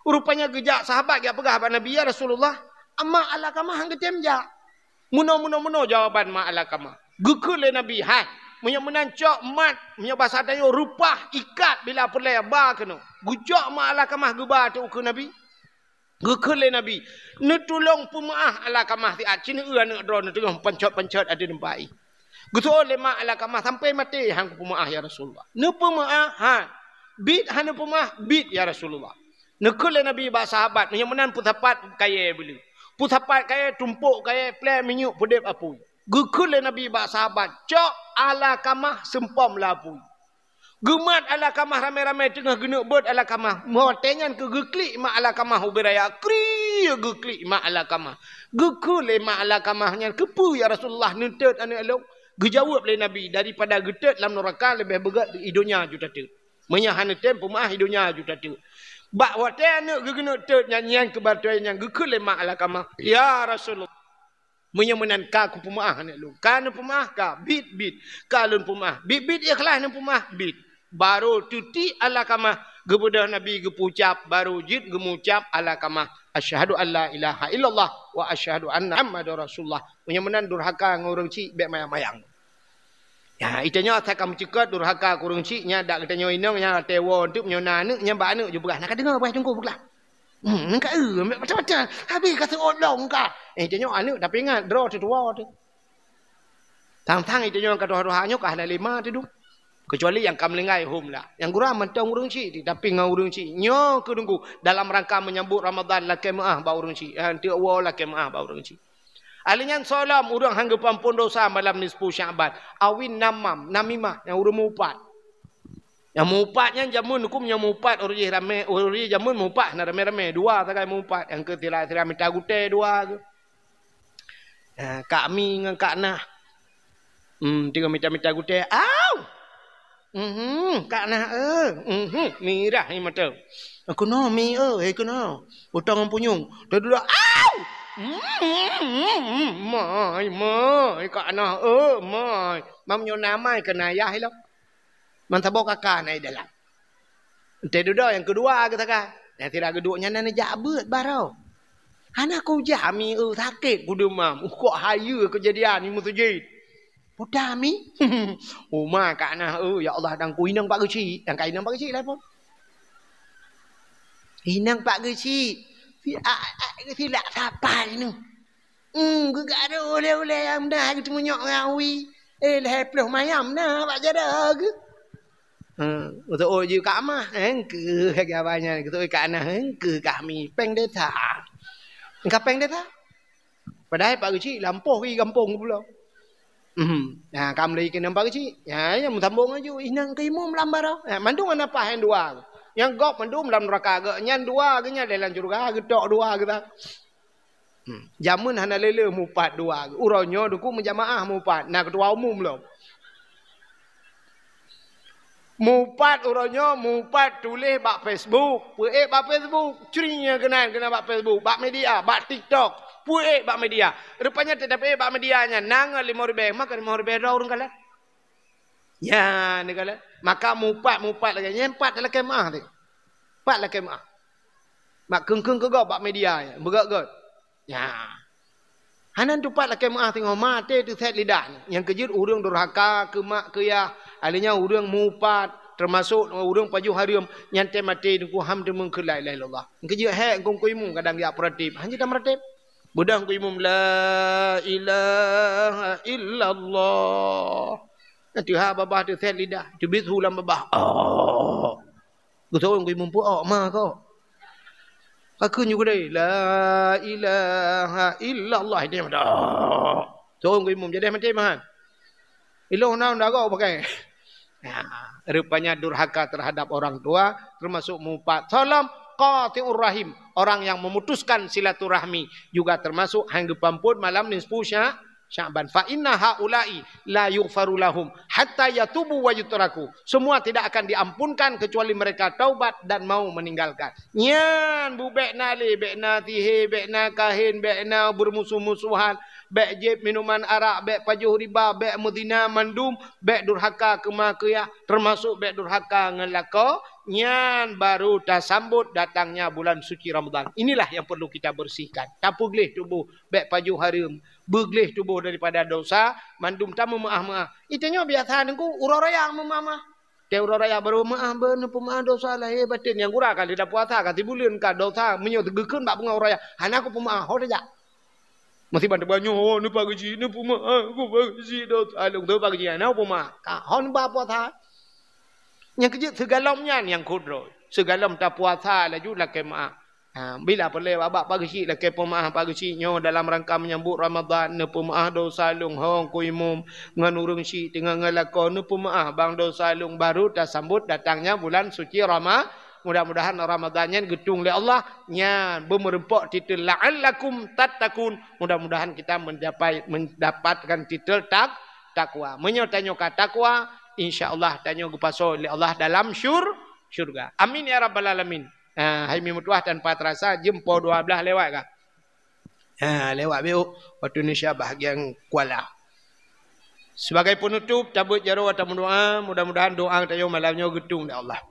Rupanya geujak sahabat jak peugah bak Nabi, "Ya Rasulullah, mak Alkamah han geutem jak. Meunoe, meunoe, meunoe jawaban mak Alkamah." Geukheun lé Nabi, "Hai, meunyoe meunan cok mat, meunyoe basa tanyoe reupah, ikat bila peureulée ba keunoe." Geucok mak Alkamah geuba teuk u keu Nabi. Geukheun lé Nabi, "Neutulông peumeuáh Alkamah siat, ci neu-eu aneuëk droeneueh teungoh pancot-pancot até teumpat." Geuseuôt lé mak Alkamah, "Sampai maté han kupeumeuáh, ya Rasulullah." "Neupeumeuáh?" "Han." "Biet han neupeumeuáh?" "Biet, ya Rasulullah." Neukheun lé Nabi bak sahabat, "Meunyoe meunan peusapat kayée beuleu. Peusapat kayée, tumpôk kayée, plée minyeuk, peudeb apui." Geukheun lé Nabi bak sahabat, "Cok Alkamah seumpom lam apui." Geumat Alkamah ramé-ramé teungoh geuneuk beuet Alkamah. Watée nyan keuh geuklik mak Alkamah ubé raya. Kriek geuklik mak Alkamah. Geukheun lé mak Alkamah nyan, "Keupeue ya Rasulullah neutot aneuëk lôn?" Geujaweueb lé Nabi, "Daripada geutot lam nuraka leubeh beugét i donya ju tatot. Meunyoe hana tem peumeuáh i donya ju tatot." Bak watée aneuëk geuh geuneuk tot nyan, nyan keuh batée nyan geukheun lé mak Alkamah, "Ya Rasulullah, meunyoe meunan ka kupeumeuáh aneuëk lôn." "Ka neupeumeuáh?" "Ka." "Biet, biet." "Ka lôn peumeuáh?" "Biet, biet, ikhlas neupeumeuáh?" "Biet." Barô teutiek Alkamah geubeudôh Nabi geupeucab, barô jeuet geumeucab Alkamah, "Asyhadu an la ilaha illallah wa asyhadu anna Muhammadar Rasulullah." Meunyoe meunan durhaka ngon ureuëng syiek bék mayang-mayang. Ya, itanyoe asai ka meucukot durhaka keu ureuëng syiek, nyan dak geutanyoe inong nyan até woe teuk meunyoe na aneuëk nyan bak aneuëk ju peugah, "Na ka deungoe bak teungku peugah." Hmm, nangka eu, macam-macam. Habis ka seuôt lom ka. Eh, tanyoe aneuëk tapi ingat, droe teuh tuwoe teuh. Tang-tang tanyoe ka tuha-tuha nyoe ka hana lé ma teudong. Kecuali nyang ka meulinggai hom lah. Nyang gura mantong ureuëng syiek, tapi ngon ureuëng syiek. Nyoe keuh teungku dalam rangka menyambut Ramadan lakée meuáh bak ureuëng syiek. Eh, teuk woe lakée meuáh bak ureuëng syiek. Ahli nyan soe lom ureuëng han geupeuampon dosa malam nisfu Sya'ban. Awin namam, namimah, nyang ureuëng meuupat. Nyang meuupat nyan jameun huköm nyang meuupat ureuëng jih ramé, ureuëng jih jameun meuupat hana ramé-ramé, dua sagai meuupat, nyang keu sira-sira mita gutée dua geuh. Ha, Kak Mi ngon Kak Nah. Hmm, tiga mita-mita gutée. Au! Mhm, Kak Nah, eh. Mhm, mirah ni mata. Keunoe Mi, eh, keunoe. Utang ngon punyueng. Teududak, au! Mhm, mai, mai, Kak Nah, eh, mai. Mam nyoe na mai keu nayah ilong. Man saboh kaka na i dalam. Entée dudoe nyang keudua geuh sagai. Nyang sira geuduek nyan na neujak beuet baroe. Hana kujak Mi, eu, sakét kudeumam. Uh, kok hayeue keujadian ni meuseujid. Peue Mi? Uma Kak Nah, eu, ya Allah, dang ku inong Pak Geuchik. Dang ka inong Pak Geuchik lah pon. Inong Pak Geuchik. Si, a, a, silak sapai nyoe. Hmm, geugaro ulée-ulée nyang meunan geuteumunyok ngon wie. Eh, lhée ploh mayam na bak jaroe geuh. Hmm, geuseuôt jih Kak Mah, eh, keuh lagée awai nyan, geuseuôt Kak Nah, eh, keuh Kak Mi, péng desa. Ka péng desa? Padahai Pak Geuchik lampôh i gampông geuh pulo. Hmm, nah, ka meulai keunan Pak Geuchik. Ya, ya, meusambông laju, inong keu imum lam baroe. Ya, mandum hana paih nyang dua. Nyang gob mandum lam nuraka geuh, nyan dua geuh nyan lé lam syeuruga, geutok dua geuh sa. Hmm. Jameun hana lé-lé mupat dua. Uroe nyoe Teungku meujamaah mupat, na keutua umum lom. Mupat uroe nyoe, mupat tuléh bak Facebook, peuék bak Facebook, cri nyang keunan keunan bak Facebook, bak media, bak TikTok. Peuék bak media. Rupanya teutab ék bak media nyan na ngon limong ribèe, maka limong ribèe droe ureueng kalon. Nyan, neukalon. Maka mupat-mupat lagèe nyan, pat lakèe meu'ah teuh. Pat lakèe meu'ah. Mak keung-keung keu gob bak media nyan, beugöt-göt. Nyan. Hana tupat lakèe meu'ah singoh, maté teusét lidah. Nyang keujeuet ureueng durhaka keu mak keu yah, ahli nyan ureueng mupat, teumasok ureueng pajoh hareuem, nyan teuh maté teungku han teumeung kheun la ilaha illallah. Nyang keujeuet hék kungkui mu kadang jak peuratib, han jeuet tameuratib. Beudôh kungkui mu, "La ilaha illallah." Nyan teuh ha babah teusét lidah, teubiet su lam babah. Oh. Geusoe kungkui mu, "Peue ôk ma kok?" Ka kheun ju keudeh, "La ilaha illallah." Ini mantap. Soe kungkui mu, jadi maté meuhan. Ilong na unda gok pakai. Ya, rupanya durhaka terhadap orang tua termasuk mupat. Salam qati'ur rahim, orang yang memutuskan silaturahmi juga termasuk hang geupampun malam nisfu Sya-, Sya'ban. "Fa inna haula'i la yughfaru lahum hatta yatubu wa yutraku." Semua tidak akan diampunkan kecuali mereka taubat dan mau meninggalkan. Nyan bu bèk na lé, bèk na sihé, bèk na kahén, bèk na beurmusoh-musohan, bèk jieb minuman arak, bèk pajoh riba, bèk meuzina, mandum bèk durhaka keu ma keu yah, teumasok bèk durhaka ngon lakoe, nyan baru tasambot datangnya bulan suci Ramadhan. Inilah yang perlu kita bersihkan. Tapeugleh tuboh, bèk pajoh hareuem, beugleh tuboh daripada dosa, mandum tameumeu'ah-meu'ah. Itanyoe biasa teungku, uroe raya meumeu'ah-meu'ah. Teuh uroe raya baru meu'ah, beu neupeumeu'ah dosa lahé batén. Nyang gura ka lheueh tapuasa, ka sibuleuen ka dosa, meunyoe geukheun bak beungoh uroe raya, hana kupeumeu'ah, ho tajak. Meusiban teubanyoe, "Oh, neupageujih, neupeumeu'ah, kupageujih dosa lôn." Teuh pageujih, hana peumeu'ah. Ka, ho neuba puasa. Nyang keujeuet sigohlom nyan nyang kudroe. Sigohlom tapuasa laju lakèe meu'ah. Ha, bila peureulèe bak-bak pageujih lakèe peumeu'ah, pageujih nyoe dalam rangka menyambut Ramadhan, neupeumeu'ah dosa lôn, ho kungkui mu, ngon ureueng syiek teungoh ngon lakoe, neupeumeu'ah bang dosa lôn, baru tasambot datangnya bulan suci Rama-, Mudah-mudahan Ramadhan nyan geutueng lé Allah, nyan beumeureumpok titel la'allakum tattaqun. Mudah-mudahan kita mencapai, mendapatkan titel tak-, takwa. Meunyoe tanyoe ka takwa, insya Allah tanyoe geupasoe lé Allah dalam syur-, syurga. Amin ya rabbal alamin. Ha, hai mi meutuah, tanpa terasa jeuem poh dua belas lewat ka. Ha, lewat bacut waktu Indonesia bahagian Kuala. Sebagai penutup, tabeuet jaroe, tameudoa, mudah-mudahan doa tanyoe malam nyoe geutueng lé Allah.